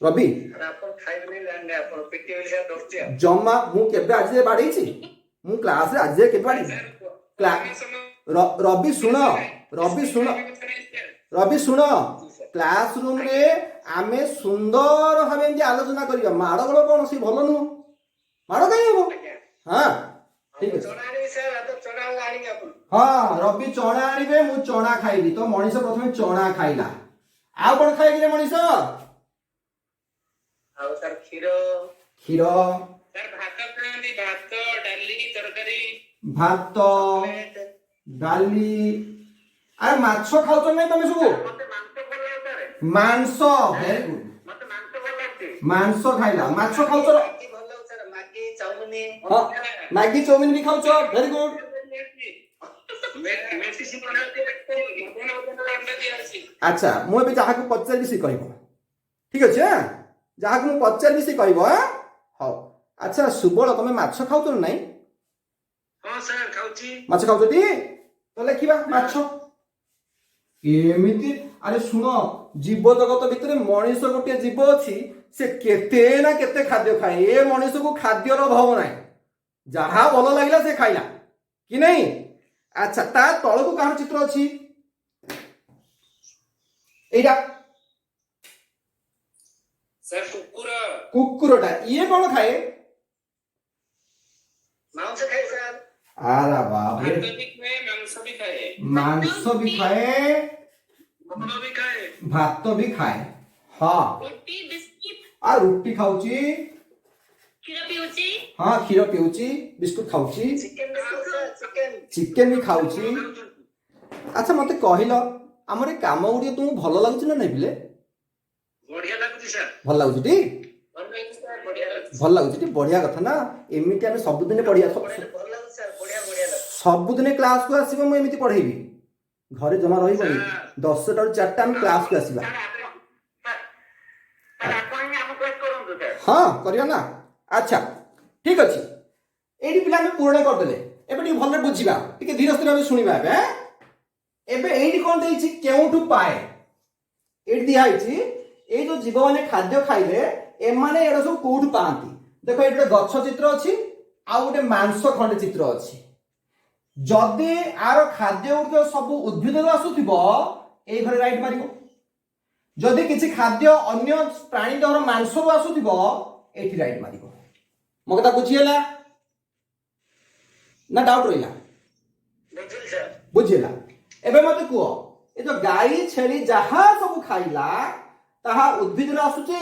ରବି। ସାର୍, ଆପଣ ଖାଇବେନି ଜାଣିନି, ଆପଣ ପିଟି ବୋଲି ସାର୍ ଡରୁଛି ଆଉ। ଜମା ମୁଁ କେବେ ଆଜି ଯାଏ ବାଡେଇଛି? ମୁଁ କ୍ଲାସରେ ଆଜି ଯାଏ କେବେ ବାଡେଇଛି? ରବି ଶୁଣ, ରବି ଶୁଣ, ରବି ଶୁଣ। କ୍ଲାସ ରୁମରେ ଆମେ ସୁନ୍ଦର ଭାବେ ଏମିତି ଆଲୋଚନା କରିବା। ମାଡ଼ଗୋଳ କଣ, ସେ ଭଲ ନୁହଁ। ମାଡ଼ କାହିଁ ହବ? ଆଜ୍ଞା। ହଁ, ଠିକ ଅଛି। ଚଣା ଆଣିବି ସାର୍, ତ ଚଣା ଆଣିବି ଆପଣ। ହଁ, ରବି ଚଣା ଆଣିବେ, ମୁଁ ଚଣା ଖାଇବି। ତ ମଣିଷ ପ୍ରଥମେ ଚଣା ଖାଇଲା, ଆଉ କଣ ଖାଏ କିରେ ମଣିଷ? ଆଉ ସାର୍ କ୍ଷୀର। କ୍ଷୀର। ସାର୍, ଭାତ ଖାଆନ୍ତି, ଭାତ, ଡାଲି, ତରକାରୀ। ଭାତ, ଡାଲି। ଆରେ, ମାଛ ଖାଉଛ ନାଇଁ ତମେ ସବୁ? ମତେ ମାଂସ ଭଲ ଲାଗୁଛି ସାର୍। ମାଂସ, ଭେରି ଗୁଡ୍। ମତେ ମାଂସ ଭଲ ଲାଗୁଛି। ମାଂସ ଖାଇଲା। ମାଛ ଖାଉଛ? ମ୍ୟାଗି ଭଲ ଲାଗୁଛି ସାର୍, ମ୍ୟାଗି, ଚାଉମିନ। ହଁ, ମ୍ୟାଗି ଚାଉମିନ ବି ଖାଉଛ, ଭେରି ଗୁଡ୍। ମେଡିସିନ ଦିଆହେଇଛି। ଆଚ୍ଛା, ମୁଁ ଏବେ ଯାହାକୁ ପଚାରିବି ସେ କହିବ, ଠିକ ଅଛି? ଆଁ, ଯାହାକୁ ମୁଁ ପଚାରିବି ସେ କହିବ। ଆଁ, ହଉ। ଆଚ୍ଛା ସୁବଳ, ତମେ ମାଛ ଖାଉଛ ନା ନାଇଁ? ହଁ ସାର୍, ଖାଉଛି। ମାଛ ଖାଉଛ ଟି? ତ ଲେଖିବା ମାଛ। ଏମିତି। ଆରେ ଶୁଣ, ଜୀବ ଜଗତ ଭିତରେ ମଣିଷ ଗୋଟିଏ ଜୀବ ଅଛି, ସେ କେତେ ନା କେତେ ଖାଦ୍ୟ ଖାଏ। ଏ ମଣିଷକୁ ଖାଦ୍ୟର ଅଭାବ ନାହିଁ, ଯାହା ଭଲ ଲାଗିଲା ସେ ଖାଇଲା କି ନାଇଁ? ଆଚ୍ଛା, ତା ତଳକୁ କାହାର ଚିତ୍ର ଅଛି ଏଇଟା? ସାର୍, କୁକୁର। କୁକୁରଟା। ଇଏ କଣ ଖାଏ? ମାଂସ ଖାଏ ସାର୍। ଆରେ ବାପରେ! ଭାତ ବି ଖାଏ, ମାଂସ ବି ଖାଏ। ମାଂସ ବି ଖାଏ। ଭାତ ବି ଖାଏ। ଭାତ ବି ଖାଏ, ହଁ। ରୁଟି, ବିସ୍କିଟ। ଆଉ ରୁଟି ଖାଉଛି। କ୍ଷୀର ପିଉଛି। ହଁ, କ୍ଷୀର ପିଉଛି, ବିସ୍କୁଟ ଖାଉଛି। ଚିକେନ ବି ଖାଉଛି ସାର୍, ଚିକେନ। ଚିକେନ ବି ଖାଉଛି। ଆଚ୍ଛା, ମତେ କହିଲ, ଆମର ଏ କାମ ଗୁଡ଼ିକ ତୁମକୁ ଭଲ ଲାଗୁଛି ନା ନାଇଁ ପିଲେ? ବଢିଆ ଲାଗୁଛି ସାର୍। ଭଲ ଲାଗୁଛି ଟି? ଭଲ ଲାଗୁଛି ସାର୍, ବଢିଆ ଲାଗୁଛି। ଭଲ ଲାଗୁଛି ଟି? ବଢିଆ କଥା ନା। ଏମିତି ଆମେ ସବୁଦିନ ପଢିବା। ବଢିଆ ଭଲ ଲାଗୁଛି ସାର୍, ବଢିଆ ବଢିଆ ଲାଗୁଛି। ସବୁଦିନ କ୍ଲାସକୁ ଆସିବ, ମୁଁ ଏମିତି ପଢେଇବି। ଘରେ ଜମା ରହିବନି। 10ଟାରୁ 4ଟା ଆମେ କ୍ଲାସକୁ ଆସିବା। ସାର୍, ଆପଣ ହିଁ ଆମ କ୍ଲାସ କରନ୍ତୁ ସାର୍। ହଁ, କରିବା ନା। ଆଚ୍ଛା, ଠିକ ଅଛି। ଏଇଠି ପିଲା ଆମେ ପୂରଣ କରିଦେଲେ। ଏବେ ଟିକେ ଭଲରେ ବୁଝିବା, ଟିକେ ଧୀର ସ୍ଥିର ଭାବେ ଶୁଣିବା ଏବେ, ଆଁ? ଏବେ ଏଇଠି କଣ ଦେଇଛି? କେଉଁଠୁ ପାଏ? ଏଇଠି ଦିଆ ହେଇଛି, ଏଇ ଯୋଉ ଜୀବମାନେ ଖାଦ୍ୟ ଖାଇଲେ, ଏମାନେ ଏଗୁଡ଼ା ସବୁ କୋଉଠୁ ପାଆନ୍ତି? ଦେଖ, ଏଇଠି ଗୋଟେ ଗଛ ଚିତ୍ର ଅଛି ଆଉ ଗୋଟେ ମାଂସ ଖଣ୍ଡେ ଚିତ୍ର ଅଛି। ଯଦି ଆର ଖାଦ୍ୟ ଗୁଡ଼ିକ ସବୁ ଉଦ୍ଭିଦରୁ ଆସୁଥିବ, ଏଇ ଘରେ ରାଇଟ୍ ମାରିବ। ଯଦି କିଛି ଖାଦ୍ୟ ଅନ୍ୟ ପ୍ରାଣୀ ଦେହର ମାଂସରୁ ଆସୁଥିବ, ଏଇଠି ରାଇଟ୍ ମାରିବ। ମୋ କଥା ବୁଝିହେଲା ନା ଡାଉଟ୍ ରହିଲା? ବୁଝିଲି ସାର୍। ବୁଝିହେଲା। ଏବେ ମତେ କୁହ, ଏ ଯୋଉ ଗାଈ, ଛେଳି ଯାହା ସବୁ ଖାଇଲା, ତାହା ଉଦ୍ଭିଦରୁ ଆସୁଛି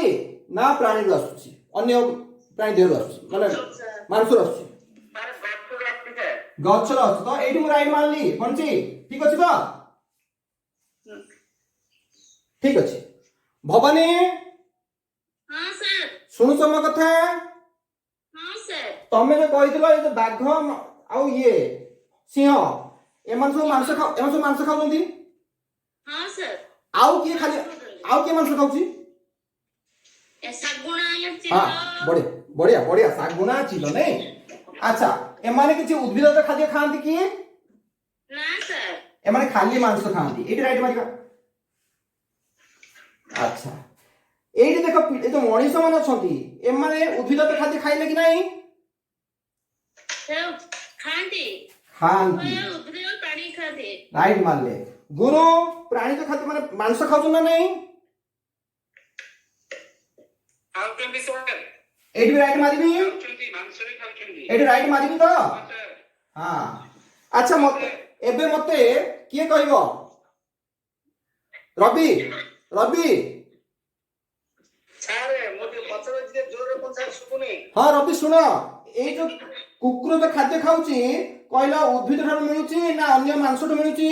ନା ପ୍ରାଣୀରୁ ଆସୁଛି, ଅନ୍ୟ ପ୍ରାଣୀ ଦେହରୁ ଆସୁଛି, ମାନେ ମାଂସରୁ ଆସୁଛି? ସାର୍, ଗଛରୁ ଆସୁଛି ସାର୍। ଗଛରୁ ଆସୁଛି। ତ ଏଇଠି ମୁଁ ରାଇଟ୍ ମାରିଲି ବଞ୍ଚି, ଠିକ ଅଛି ତ? ଠିକ ଅଛି। ଭବାନୀ? ହଁ ସାର୍। ଶୁଣୁଛ ମୋ କଥା? ହଁ ସାର୍। ତମେ ଯୋଉ କହିଥିଲ, ଏ ଯୋଉ ବାଘ ଆଉ ଇଏ ସିଂହ, ଏମାନେ ସବୁ ମାଂସ ଖାଉଛନ୍ତି? ହଁ ସାର୍। ଆଉ କିଏ ଖାଲି, ଆଉ କିଏ ମାଂସ ଖାଉଛି? ଏ ଶାଗୁଣା, ଚିଲ। ବଢିଆ ବଢିଆ ବଢିଆ। ଶାଗୁଣା, ଚିଲ, ନାଇଁ? ଆଚ୍ଛା, ଏମାନେ କିଛି ଉଦ୍ଭିଦଜାତ ଖାଦ୍ୟ ଖାଆନ୍ତି କି? ନା ସାର୍। ଏମାନେ ଖାଲି ମାଂସ ଖାଆନ୍ତି। ଏଇଠି ରାଇଟ୍ ମାରିବା। ଆଚ୍ଛା, ଏଇଠି ଦେଖ, ଏ ଯୋଉ ମଣିଷ ମାନେ ଅଛନ୍ତି, ଏମାନେ ଉଦ୍ଭିଦଜାତ ଖାଦ୍ୟ ଖାଇଲେ କି ନାହିଁ? ସେ ଖାଆନ୍ତି। ଖାଆନ୍ତି। ଉଭୟ ଉଦ୍ଭିଦ ଓ ପ୍ରାଣୀ ଖାଆନ୍ତି। ରାଇଟ୍ ମାରିଲେ। ଗୁରୁ, ପ୍ରାଣୀଜ ଖାଦ୍ୟ ମାନେ ମାଂସ ଖାଉଛନ୍ତି ନା ନାହିଁ? ଖାଉଛନ୍ତି ସାର୍। ଏଇଠି ବି ରାଇଟ୍ ମାରିବି? ଖାଉଛନ୍ତି, ମାଂସ ବି ଖାଉଛନ୍ତି। ଏଇଠି ରାଇଟ୍ ମାରିବି ତ? ହଁ ସାର୍। ହଁ। ଆଚ୍ଛା, ମତେ ଏବେ ମତେ କିଏ କହିବ? ରବି, ରବି। ସାର୍, ମୁଁ ଟିକେ ପଚାରୁଛି ଯେ ଜୋରରେ କଣ ସାର୍, ଶୁଭୁନି। ହଁ ରବି, ଶୁଣ, ଏଇ ଯୋଉ କୁକୁର ଯୋଉ ଖାଦ୍ୟ ଖାଉଛି, କହିଲ ଉଦ୍ଭିଦ ଠାରୁ ମିଳୁଛି ନା ଅନ୍ୟ ମାଂସଠୁ ମିଳୁଛି?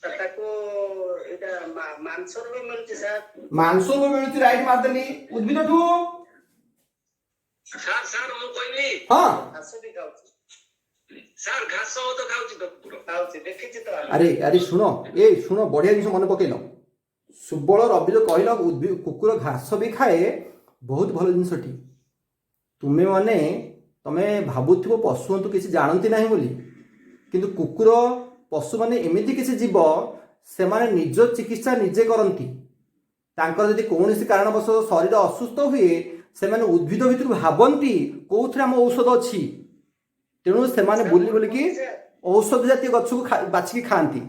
ସାର୍, ତାକୁ ଏଇଟା ମାଂସରୁ ବି ମିଳୁଛି ସାର୍। ମାଂସରୁ ମିଳୁଛି, ରାଇଟ୍ ମାରିଦେଲି। ଉଦ୍ଭିଦଠୁ? ସାର୍, ସାର୍, ମୁଁ କହିବି? ହଁ। ଘାସ ବି ଖାଉଛି। ସାର୍, ଘାସ ତ ଖାଉଛି ତ କୁକୁର। ଖାଉଛି, ଦେଖିଛି ତ ଆମେ। ଆରେ ଆରେ, ଶୁଣ, ଏଇ ଶୁଣ, ବଢିଆ ଜିନିଷ ମନେ ପକେଇଲ। ସୁବଳ, ରବି ଯୋଉ କହିଲ କୁକୁର ଘାସ ବି ଖାଏ, ବହୁତ ଭଲ ଜିନିଷଟି। ତୁମେ ମାନେ ତମେ ଭାବୁଥିବ ପଶୁଜନ୍ତୁ କିଛି ଜାଣନ୍ତି ନାହିଁ ବୋଲି, କିନ୍ତୁ କୁକୁର ପଶୁମାନେ ଏମିତି କିଛି ଜୀବ, ସେମାନେ ନିଜ ଚିକିତ୍ସା ନିଜେ କରନ୍ତି। ତାଙ୍କର ଯଦି କୌଣସି କାରଣବଶତଃ ଶରୀର ଅସୁସ୍ଥ ହୁଏ, ସେମାନେ ଉଦ୍ଭିଦ ଭିତରୁ ଭାବନ୍ତି କୋଉଥିରେ ଆମ ଔଷଧ ଅଛି। ତେଣୁ ସେମାନେ ବୁଲି ବୁଲିକି ଔଷଧ ଜାତୀୟ ଗଛକୁ ବାଛିକି ଖାଆନ୍ତି।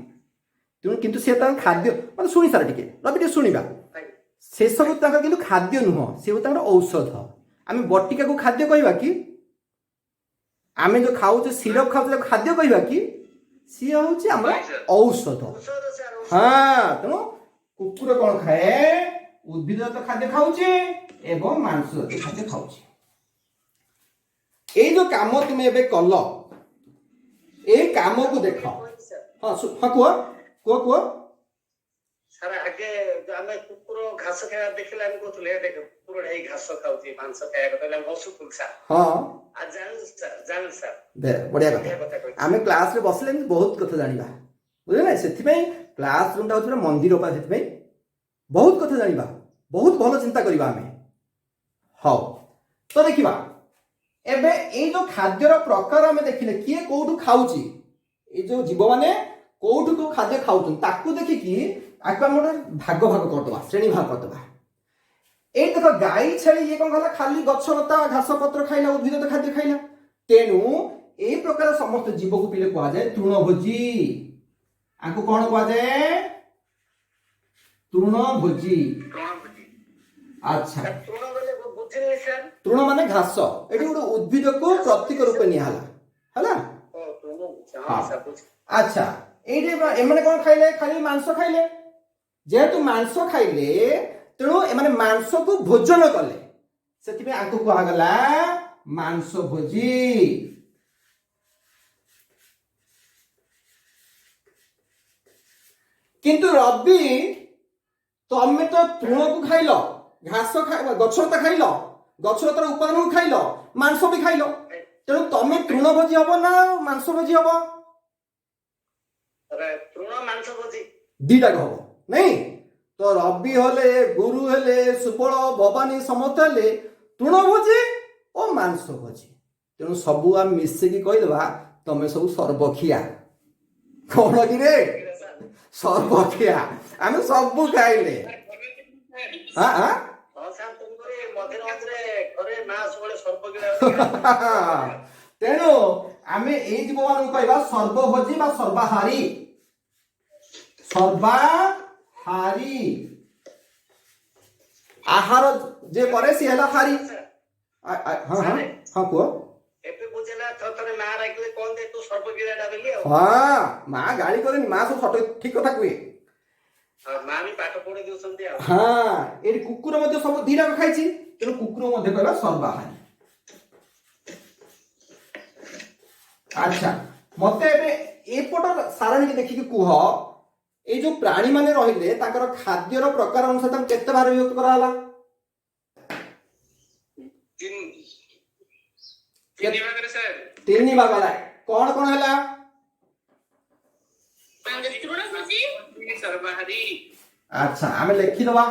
ତେଣୁ କିନ୍ତୁ ସେ ତାଙ୍କ ଖାଦ୍ୟ ମାନେ, ଶୁଣି ସାର ଟିକେ ରବି, ଟିକେ ଶୁଣିବା। ସେସବୁ ତାଙ୍କର କିନ୍ତୁ ଖାଦ୍ୟ ନୁହଁ, ସେ ହେଉଛି ତାଙ୍କର ଔଷଧ। ଆମେ ବଟିକାକୁ ଖାଦ୍ୟ କହିବା କି? ଆମେ ଯୋଉ ଖାଉଛେ, ସିରପ ଖାଉଛେ, ତାକୁ ଖାଦ୍ୟ କହିବା କି? ସିଏ ହେଉଛି ଆମର ଔଷଧ। ଔଷଧ ସାର୍, ଔଷଧ। ହଁ, ତେଣୁ କୁକୁର କଣ ଖାଏ? ଉଦ୍ଭିଦଜାତ ଖାଦ୍ୟ ଖାଉଛି ଏବଂ ମାଂସ ଜାତୀୟ ଖାଦ୍ୟ ଖାଉଛି। ଏଇ ଯୋଉ କାମ ତୁମେ ଏବେ କଲ, ଏଇ କାମକୁ ଦେଖ। କହିବି ସାର୍। ହଁ, ହଁ, କୁହ କୁହ କୁହ। ସାର୍, ଆଗେ ଯୋଉ ଆମେ କୁକୁର ଘାସ ଖାଇବା ଦେଖିଲେ ଆମେ କହୁଥିଲେ, "ଏ ଦେଖ, କୁକୁର ଏଇ ଘାସ ଖାଉଛି, ମାଂସ ଖାଇବା କଥା" ହେଲେ ଆମେ ହସୁଥିଲୁ ସାର୍। ଆଜି ଜାଣିଲୁ ସାର୍, ଜାଣିଲୁ ସାର୍। ବଢିଆ କଥା। ବଢିଆ କଥା କହିଲେ। ଆମେ କ୍ଲାସରେ ବସିଲେ ଏମିତି ବହୁତ କଥା ଜାଣିବା, ବୁଝିଲେ ନା? ସେଥିପାଇଁ କ୍ଲାସ ରୁମଟା ହଉଛି ପୁରା ମନ୍ଦିର ପା। ସେଥିପାଇଁ ବହୁତ କଥା ଜାଣିବା, ବହୁତ ଭଲ ଚିନ୍ତା କରିବା ଆମେ। ହଉ, ତ ଦେଖିବା ଏବେ ଏଇ ଯୋଉ ଖାଦ୍ୟର ପ୍ରକାର ଆମେ ଦେଖିଲେ, କିଏ କୋଉଠୁ ଖାଉଛି, ଏଇ ଯୋଉ ଜୀବମାନେ କୋଉଠୁ କୋଉ ଖାଦ୍ୟ ଖାଉଛନ୍ତି, ତାକୁ ଦେଖିକି ଆକୁ ଆମେ ଗୋଟେ ଭାଗ ଭାଗ କରିଦବା, ଶ୍ରେଣୀ ଭାଗ କରିଦବା। ଏଇ ଦେଖ, ଗାଈ, ଛେଳି, ଇଏ କଣ କଲା? ଖାଲି ଗଛ ଲତା, ଘାସ ପତ୍ର ଖାଇଲା, ଉଦ୍ଭିଦ ଖାଦ୍ୟ ଖାଇଲା। ତେଣୁ ଏଇ ପ୍ରକାର ସମସ୍ତ ଜୀବକୁ ପିଲେ କୁହାଯାଏ ତୃଣଭୋଜୀ। ଆକୁ କଣ କୁହାଯାଏ? ତୃଣଭୋଜୀ। ତୃଣଭୋଜୀ। ଆଚ୍ଛା। ସାର୍, ତୃଣ ବୋଲେ ବୁଝିଲି ସାର୍। ତୃଣ ମାନେ ଘାସ। ଏଠି ଗୋଟେ ଉଦ୍ଭିଦକୁ ପ୍ରତୀକ ରୂପେ ନିଆହେଲା, ହେଲା? ଓ, ତୃଣ। ହଁ। ହଁ ସାର୍, ବୁଝିଲି। ଆଚ୍ଛା, ଏଇଠି ଏମାନେ କଣ ଖାଇଲେ? ଖାଲି ମାଂସ ଖାଇଲେ। ଯେହେତୁ ମାଂସ ଖାଇଲେ, ତେଣୁ ଏମାନେ ମାଂସକୁ ଭୋଜନ କଲେ। ସେଥିପାଇଁ ଆଙ୍କୁ କୁହାଗଲା ମାଂସ ଭୋଜୀ। କିନ୍ତୁ ରବି, ତମେ ତ ତୃଣକୁ ଖାଇଲ, ଘାସ ଖାଇ, ଗଛଲତା ଖାଇଲ, ଗଛଲତାର ଉପାଦାନକୁ ଖାଇଲ, ମାଂସ ବି ଖାଇଲ। ତେଣୁ ତମେ ତୃଣ ଭୋଜି ହବ ନା ମାଂସ ଭୋଜି ହବ? ସାର୍, ତୃଣ ମାଂସ ଭୋଜି। ଦିଟାକ ହବ ନାଇଁ? ତ ରବି ହେଲେ, ଗୁରୁ ହେଲେ, ସୁବଳ, ଭବାନୀ, ସମସ୍ତେ ହେଲେ ତୃଣଭୋଜି ଓ ମାଂସ ଭୋଜି। ତେଣୁ ସବୁ ଆମେ ମିଶିକି କହିଦେବା, ତମେ ସବୁ ସର୍ବଖିଆ। କଣ କିରେ? ସାର୍। ସର୍ବଖିଆ, ଆମେ ସବୁ ଖାଇଲେ। ସାର୍, ଆଁ ଆଁ ହଁ ସାର୍, ତେଣୁକରି ମଝିରେ ମଝିରେ ଘରେ ମା ସବୁବେଳେ ସର୍ବ ଗିଳା। ତେଣୁ ଆମେ ଏଇ ଜୀବମାନଙ୍କୁ କହିବା ସର୍ବଭୋଜୀ ବା ସର୍ବାହାରୀ। ସର୍ବାହାରୀ, ଆହାର ଯେ କରେ ସିଏ ହେଲା ହାରୀ। ହଁ ହଁ ହଁ, କୁହ। ଏବେ ବୁଝିଲା, ଥରେ ଥରେ ମା ରାଗିଲେ କହନ୍ତି, ତୁ ସର୍ବ ଗିଳାଟା ବୋଲି ଆଉ। ହଁ, ମା ଗାଳି କରେନି, ମା ସବୁ ସଠ ଠିକ କଥା କୁହେ। ଆଉ ମା ବି ପାଠ ପଢେଇ ଦଉଛନ୍ତି ଆଉ। ହଁ, ଏଠି କୁକୁର ମଧ୍ୟ ସବୁ ଦିଟାକ ଖାଇଛି, ତେଣୁ କୁକୁର ମଧ୍ୟ କହିବା ସର୍ବାହାରୀ। ଆଚ୍ଛା, ମତେ ଏବେ ଏପଟ ସାରଣୀକି ଦେଖିକି କୁହ, ଏଇ ଯୋଉ ପ୍ରାଣୀ ମାନେ ରହିଲେ, ତାଙ୍କର ଖାଦ୍ୟର ପ୍ରକାର ଅନୁସାରେ ତାଙ୍କୁ କେତେ ଭାଗ ବିଭକ୍ତ କରାହେଲା? ତିନି ତିନି ଭାଗରେ ସାର୍। ତିନି ଭାଗ ହେଲା। କଣ କଣ ହେଲା? ତୃଣଭୋଜୀ। ସର୍ବାହାରୀ। ଆଚ୍ଛା, ଆମେ ଲେଖିଦବା।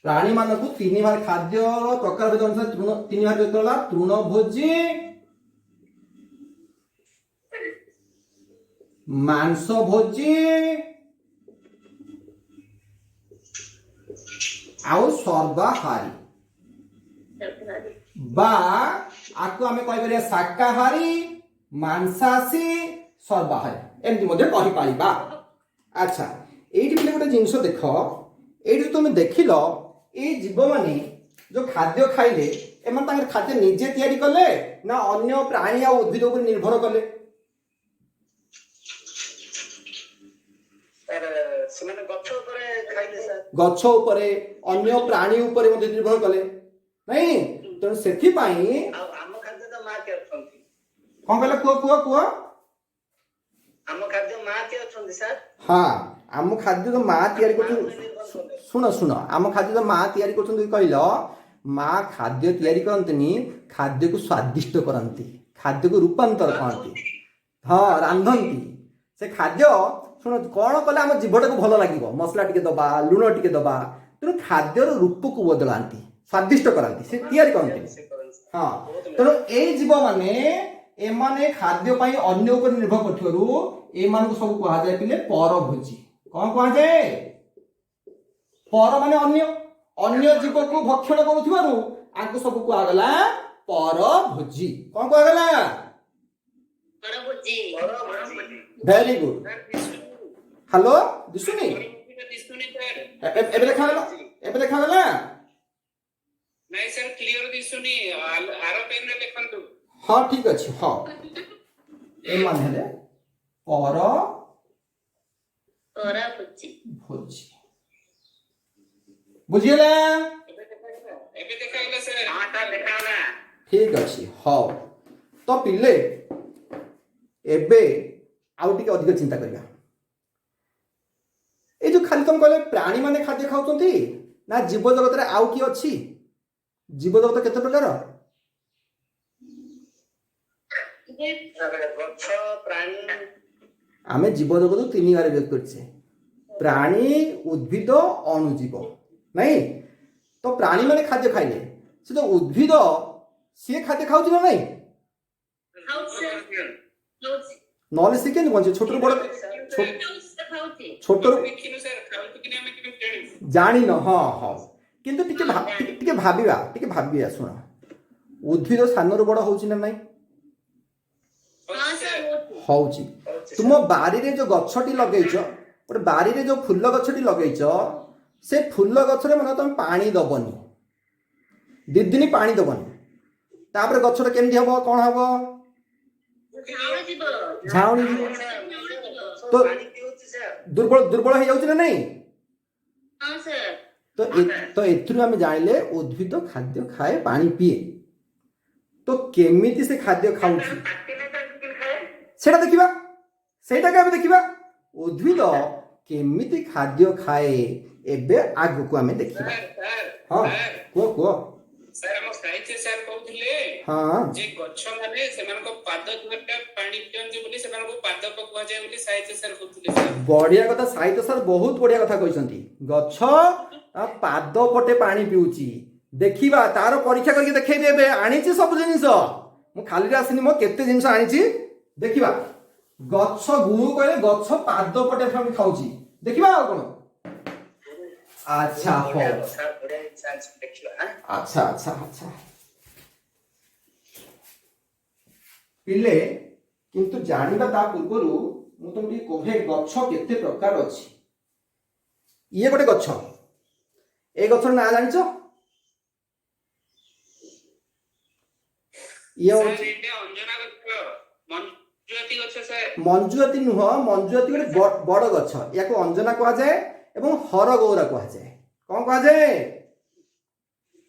ପ୍ରାଣୀ ମାନଙ୍କୁ ତିନି ଭାଗ, ଖାଦ୍ୟର ପ୍ରକାର ଭେଦ ଅନୁସାରେ ତୃଣ ତିନି ଭାଗ ବିଭକ୍ତ ହେଲା: ତୃଣଭୋଜୀ, ମାଂସଭୋଜୀ ଆଉ ସର୍ବାହାରୀ। ବା ଆକୁ ଆମେ କହିପାରିବା ଶାକାହାରୀ, ମାଂସାଶୀ, ସର୍ବାହାରୀ, ଏମିତି ମଧ୍ୟ କହିପାରିବା। ଆଚ୍ଛା, ଏଇଠି ପିଲେ ଗୋଟେ ଜିନିଷ ଦେଖ। ଏଇଠି ତୁମେ ଦେଖିଲ, ଏଇ ଜୀବମାନେ ଯୋଉ ଖାଦ୍ୟ ଖାଇଲେ, ଏମାନେ ତାଙ୍କର ଖାଦ୍ୟ ନିଜେ ତିଆରି କଲେ ନା ଅନ୍ୟ ପ୍ରାଣୀ ଆଉ ଉଦ୍ଭିଦ ଉପରେ ନିର୍ଭର କଲେ? ସାର୍, ସେମାନେ ଗଛ ଉପରେ ଖାଇଲେ ସାର୍। ଗଛ ଉପରେ, ଅନ୍ୟ ପ୍ରାଣୀ ଉପରେ ମଧ୍ୟ ନିର୍ଭର କଲେ ନାଇଁ? ତେଣୁ ସେଥିପାଇଁ ଆଉ ଆମ ଖାଦ୍ୟ ତ ମା କିଏ ଅଛନ୍ତି। କଣ କହିଲ? କୁହ କୁହ କୁହ। ଆମ ଖାଦ୍ୟ ମା କିଏ ଅଛନ୍ତି ସାର୍। ହଁ, ଆମ ଖାଦ୍ୟ ତ ମା ତିଆରି କରୁଛନ୍ତି। ଶୁଣ ଶୁଣ, ଆମ ଖାଦ୍ୟ ତ ମା ତିଆରି କରୁଛନ୍ତି କହିଲ। ମା ଖାଦ୍ୟ ତିଆରି କରନ୍ତିନି, ଖାଦ୍ୟକୁ ସ୍ୱାଦିଷ୍ଟ କରନ୍ତି, ଖାଦ୍ୟକୁ ରୂପାନ୍ତର କରନ୍ତି। ହଁ, ରାନ୍ଧନ୍ତି ସେ ଖାଦ୍ୟ। ଶୁଣ, କଣ କଲେ ଆମ ଜିଭଟାକୁ ଭଲ ଲାଗିବ, ମସଲା ଟିକେ ଦବା, ଲୁଣ ଟିକେ ଦବା। ତେଣୁ ଖାଦ୍ୟର ରୂପକୁ ବଦଳାନ୍ତି, ସ୍ୱାଦିଷ୍ଟ କରାନ୍ତି, ସେ ତିଆରି କରନ୍ତିନି। ସେ କରନ୍ତି ସାର୍। ହଁ, ତେଣୁ ଏଇ ଜୀବମାନେ, ଏମାନେ ଖାଦ୍ୟ ପାଇଁ ଅନ୍ୟ ଉପରେ ନିର୍ଭର କରୁଥିବାରୁ ଏମାନଙ୍କୁ ସବୁ କୁହାଯାଏ ପିଲେ ପରଭୋଜୀ। କଣ କୁହାଯାଏ? ପର ମାନେ ଅନ୍ୟ, ଅନ୍ୟ ଜୀବକୁ ଭକ୍ଷଣ କରୁଥିବାରୁ ଆଙ୍କୁ ସବୁ କୁହାଗଲା ପରଭୋଜୀ। କଣ କୁହାଗଲା? ପରଭୋଜୀ। ପରଭୋଜୀ। Very good. Sir, ଦିଶୁନି। ହ୍ୟାଲୋ, ଦିଶୁନି? ପରଭୋଜୀଟା ଦିଶୁନି ସାର୍। ଏବେ ଦେଖାଗଲା? ଏବେ ଦେଖାଗଲା? ନାଇଁ ସାର୍, କ୍ଲିୟର ଦିଶୁନି। ଆର ପେନ୍ ରେ ଲେଖନ୍ତୁ। ହଁ, ଠିକ ଅଛି। ହଁ, ଏମାନେ ହେଲେ ପର ପରଭୋଜୀ। ଭୋଜି। ବୁଝିହେଲା? ଏବେ ଦେଖାଗଲା, ଏବେ ଦେଖାଗଲା ସାର୍। ହଁ ସାର୍, ଦେଖାଗଲା। ଠିକ ଅଛି, ହଉ। ତ ପିଲେ, ଏବେ ଆଉ ଟିକେ ଅଧିକ ଚିନ୍ତା କରିବା। ଏଇ ଯୋଉ ଖାଲି ତମେ କହିଲେ ପ୍ରାଣୀମାନେ ଖାଦ୍ୟ ଖାଉଛନ୍ତି ନା ଜୀବ ଜଗତରେ ଆଉ କିଏ ଅଛି? ଜୀବ ଜଗତ କେତେ ପ୍ରକାର? ଗଛ, ପ୍ରାଣୀ। ଆମେ ଜୀବ ଜଗତକୁ ତିନି ଭାଗରେ ବିଭକ୍ତ କରିଛେ, ପ୍ରାଣୀ, ଉଦ୍ଭିଦ, ଅଣୁଜୀବ, ନାଇଁ? ତ ପ୍ରାଣୀମାନେ ଖାଦ୍ୟ ଖାଇଲେ, ସେ ଯୋଉ ଉଦ୍ଭିଦ ସିଏ ଖାଦ୍ୟ ଖାଉଛି ନା ନାଇଁ? ଖାଉଛି ସାର୍, ଖାଉଛି। ନହେଲେ ସିଏ କେମିତି ବଞ୍ଚିବ? ଛୋଟରୁ ବଡ ଖାଉଛି ସାର୍, ଖାଉଛି। ଛୋଟରୁ ଦେଖିନୁ ସାର୍, ଖାଉଛୁ କି ନାହିଁ ଆମେ କେମିତି ଜାଣିବୁ? ଜାଣିନ, ହଁ ହଁ। କିନ୍ତୁ ଟିକେ ଟିକେ ଟିକେ ଭାବିବା, ଟିକେ ଭାବିବା। ଶୁଣ, ଉଦ୍ଭିଦ ସାନରୁ ବଡ ହଉଛି ନା ନାଇଁ? ହଁ ସାର୍, ହଉଛି। ହଉଛି। ହଉଛି। ତୁମ ବାରିରେ ଯୋଉ ଗଛଟି ଲଗେଇଛ, ଗୋଟେ ବାରିରେ ଯୋଉ ଫୁଲ ଗଛଟି ଲଗେଇଛ, ସେ ଫୁଲ ଗଛରେ ମନେ ତମେ ପାଣି ଦବନି, 2 ଦିନ ପାଣି ଦବନି, ତାପରେ ଗଛଟା କେମିତି ହବ? କଣ ହବ? ଝାଉଁଳି ଯିବ। ଝାଉଁଳି ଯିବ। ଝାଉଁଳି ଯିବ। ତ ପାଣି ପିଉଛି ସାର୍। ଦୁର୍ବଳ ଦୁର୍ବଳ ହେଇଯାଉଛି ନା ନାଇଁ? ହଁ ସାର୍। ତ ଏଥିରୁ ଆମେ ଜାଣିଲେ ଉଦ୍ଭିଦ ଖାଦ୍ୟ ଖାଏ, ପାଣି ପିଏ। ତ କେମିତି ସେ ଖାଦ୍ୟ ଖାଉଛି ସେଇଟା ଦେଖିବା, ସେଇଟାକୁ ଆମେ ଦେଖିବା। ଉଦ୍ଭିଦ କେମିତି ଖାଦ୍ୟ ଖାଏ ଏବେ ଆଗକୁ ଆମେ ଦେଖିବା। Sir, sir. ହଁ। ସାର୍। କୁହ, କୁହ। ସାର୍, ଆମ ସାହିତ୍ୟ ସାର୍ କହୁଥିଲେ ଯେ ଗଛ ମାନେ ସେମାନଙ୍କ ପାଦ ଦ୍ୱାରା ପାଣି ପିଅନ୍ତି ବୋଲି ସେମାନଙ୍କୁ ପାଦପ କୁହାଯାଏ ବୋଲି ସାହିତ୍ୟ ସାର୍ କହୁଥିଲେ ସାର୍। ବଢିଆ କଥା, ସାହିତ୍ୟ ସାର୍ ବହୁତ ବଢିଆ କଥା କହିଛନ୍ତି। ଗଛ ତା ପାଦ ପଟେ ପାଣି ପିଉଛି, ଦେଖିବା। ତାର ପରୀକ୍ଷା କରିକି ଦେଖେଇବି। ଏବେ ଆଣିଛି ସବୁ ଜିନିଷ, ମୁଁ ଖାଲିରେ ଆସିନି, ମୁଁ କେତେ ଜିନିଷ ଆଣିଛି, ଦେଖିବା। ଗଛ, ଗୁରୁ କହିଲେ ଗଛ ପାଦ ପଟେ ପାଣି ଖାଉଛି, ଦେଖିବା ଆଉ କଣ। ଆଚ୍ଛା, ହଉ। ବଢିଆ ସାର୍, ବଢିଆ ଜିନିଷ ଆଣିଛି, ଦେଖିବା ଆଁ? ଆଚ୍ଛା ଆଚ୍ଛା ଆଚ୍ଛା ପିଲେ, କିନ୍ତୁ ଜାଣିବା ତା ପୂର୍ବରୁ ମୁଁ ତମକୁ ଟିକେ କହେ ଗଛ କେତେ ପ୍ରକାର ଅଛି। ଇଏ ଗୋଟେ ଗଛ, ଏ ଗଛର ନାଁ ଜାଣିଛ? ଇଏ ସାର୍, ହଉଛି ଏଇଟା ଅଞ୍ଜନା ଗଛ, ମଞ୍ଜୁଆତି ଗଛ ସାର୍। ମଞ୍ଜୁଆତି ନୁହଁ, ମଞ୍ଜୁଆତି ଗୋଟେ ବଡ ଗଛ। ୟାକୁ ଅଞ୍ଜନା କୁହାଯାଏ ଏବଂ ହରଗୌରା କୁହାଯାଏ। କଣ କୁହାଯାଏ?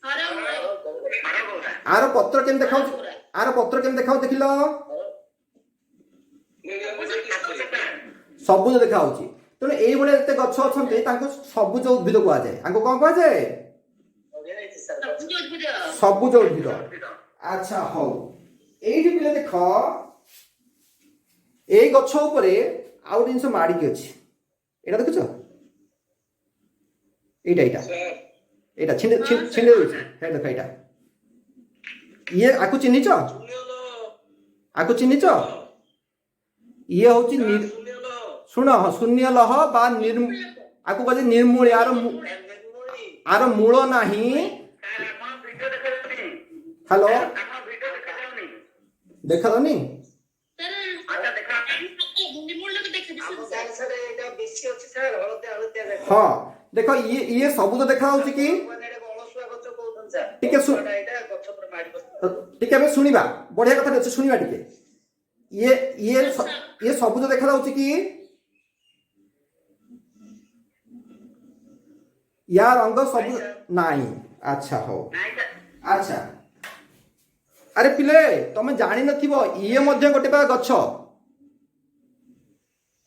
ହରଗୌରା। ଆର ପତ୍ର କେମିତି ଦେଖାଉଛି? ଆର ପତ୍ର କେମିତି ଦେଖାଉଛି ଦେଖିଲ? ସବୁଜ ଦେଖାହଉଛି। ତେଣୁ ଏଇଭଳିଆ ଯେତେ ଗଛ ଅଛନ୍ତି ତାଙ୍କୁ ସବୁଜ ଉଦ୍ଭିଦ କୁହାଯାଏ। ଆଙ୍କୁ କଣ କୁହାଯାଏ? ବଢିଆ ହେଇଛି ସାର୍ ଗଛ। ସବୁଜ ଉଦ୍ଭିଦ। ସବୁଜ ଉଦ୍ଭିଦ। ଆଚ୍ଛା ହଉ, ଏଇଠି ପିଲା ଦେଖ, ଏଇ ଗଛ ଉପରେ ଆଉ ଗୋଟେ ଜିନିଷ ମାଡ଼ିକି ଅଛି। ଏଇଟା ଦେଖୁଛ? ଏଇଟା, ଏଇଟା। ସାର୍। ଏଇଟା ଛିଣ୍ଡେ ଛିଣ୍ଡେ ଦଉଛି। ହେ ଦେଖ, ଏଇଟା ଇଏ। ଆକୁ ଚିହ୍ନିଛ? ଆକୁ ଚିହ୍ନିଛ? ଇଏ ହଉଛି ଶୁଣ, ହଁ, ଶୂନ୍ୟ ଲହ ବା ଆକୁ କୁହାଯାଏ ନିର୍ମୂଳି। ଆର ନିର୍ମୂଳି। ଆର ମୂଳ ନାହିଁ। ହ୍ୟାଲୋ, ଦେଖାଯାଉନି? ସାର୍, ନିର୍ମୂଳ ଦେଖ। ଆମ ଗାଁରେ ସାର୍ ଏଇଟା ବେଶୀ ଅଛି ସାର୍, ହଳଦିଆ ହଳଦିଆ ଦେଖ। ହଁ, ଦେଖ, ଇଏ ଇଏ ସବୁଜ ଦେଖାଯାଉଛି କି? ମାନେ ଏଇଟାକୁ ଅଳସୁଆ ଗଛ କହୁଛନ୍ତି ସାର୍। ଟିକେ ଅଳସୁଆଟା ଏଇଟା ଗଛ ଉପରେ ମାଡ଼ି ବସିଛି। ଟିକେ ଆମେ ଶୁଣିବା, ବଢିଆ କଥାଟେ ଅଛି, ଶୁଣିବା ଟିକେ। ଇଏ ଇଏ ଇଏ ସବୁଜ ଦେଖାଯାଉଛି କି? ୟା ରଙ୍ଗ ସବୁ ନାଇଁ। ଆଚ୍ଛା ହଉ, ଆଚ୍ଛା। ଆରେ ପିଲେ, ତମେ ଜାଣିନଥିବ, ଇଏ ମଧ୍ୟ ଗୋଟେ ପ୍ରକାର ଗଛ।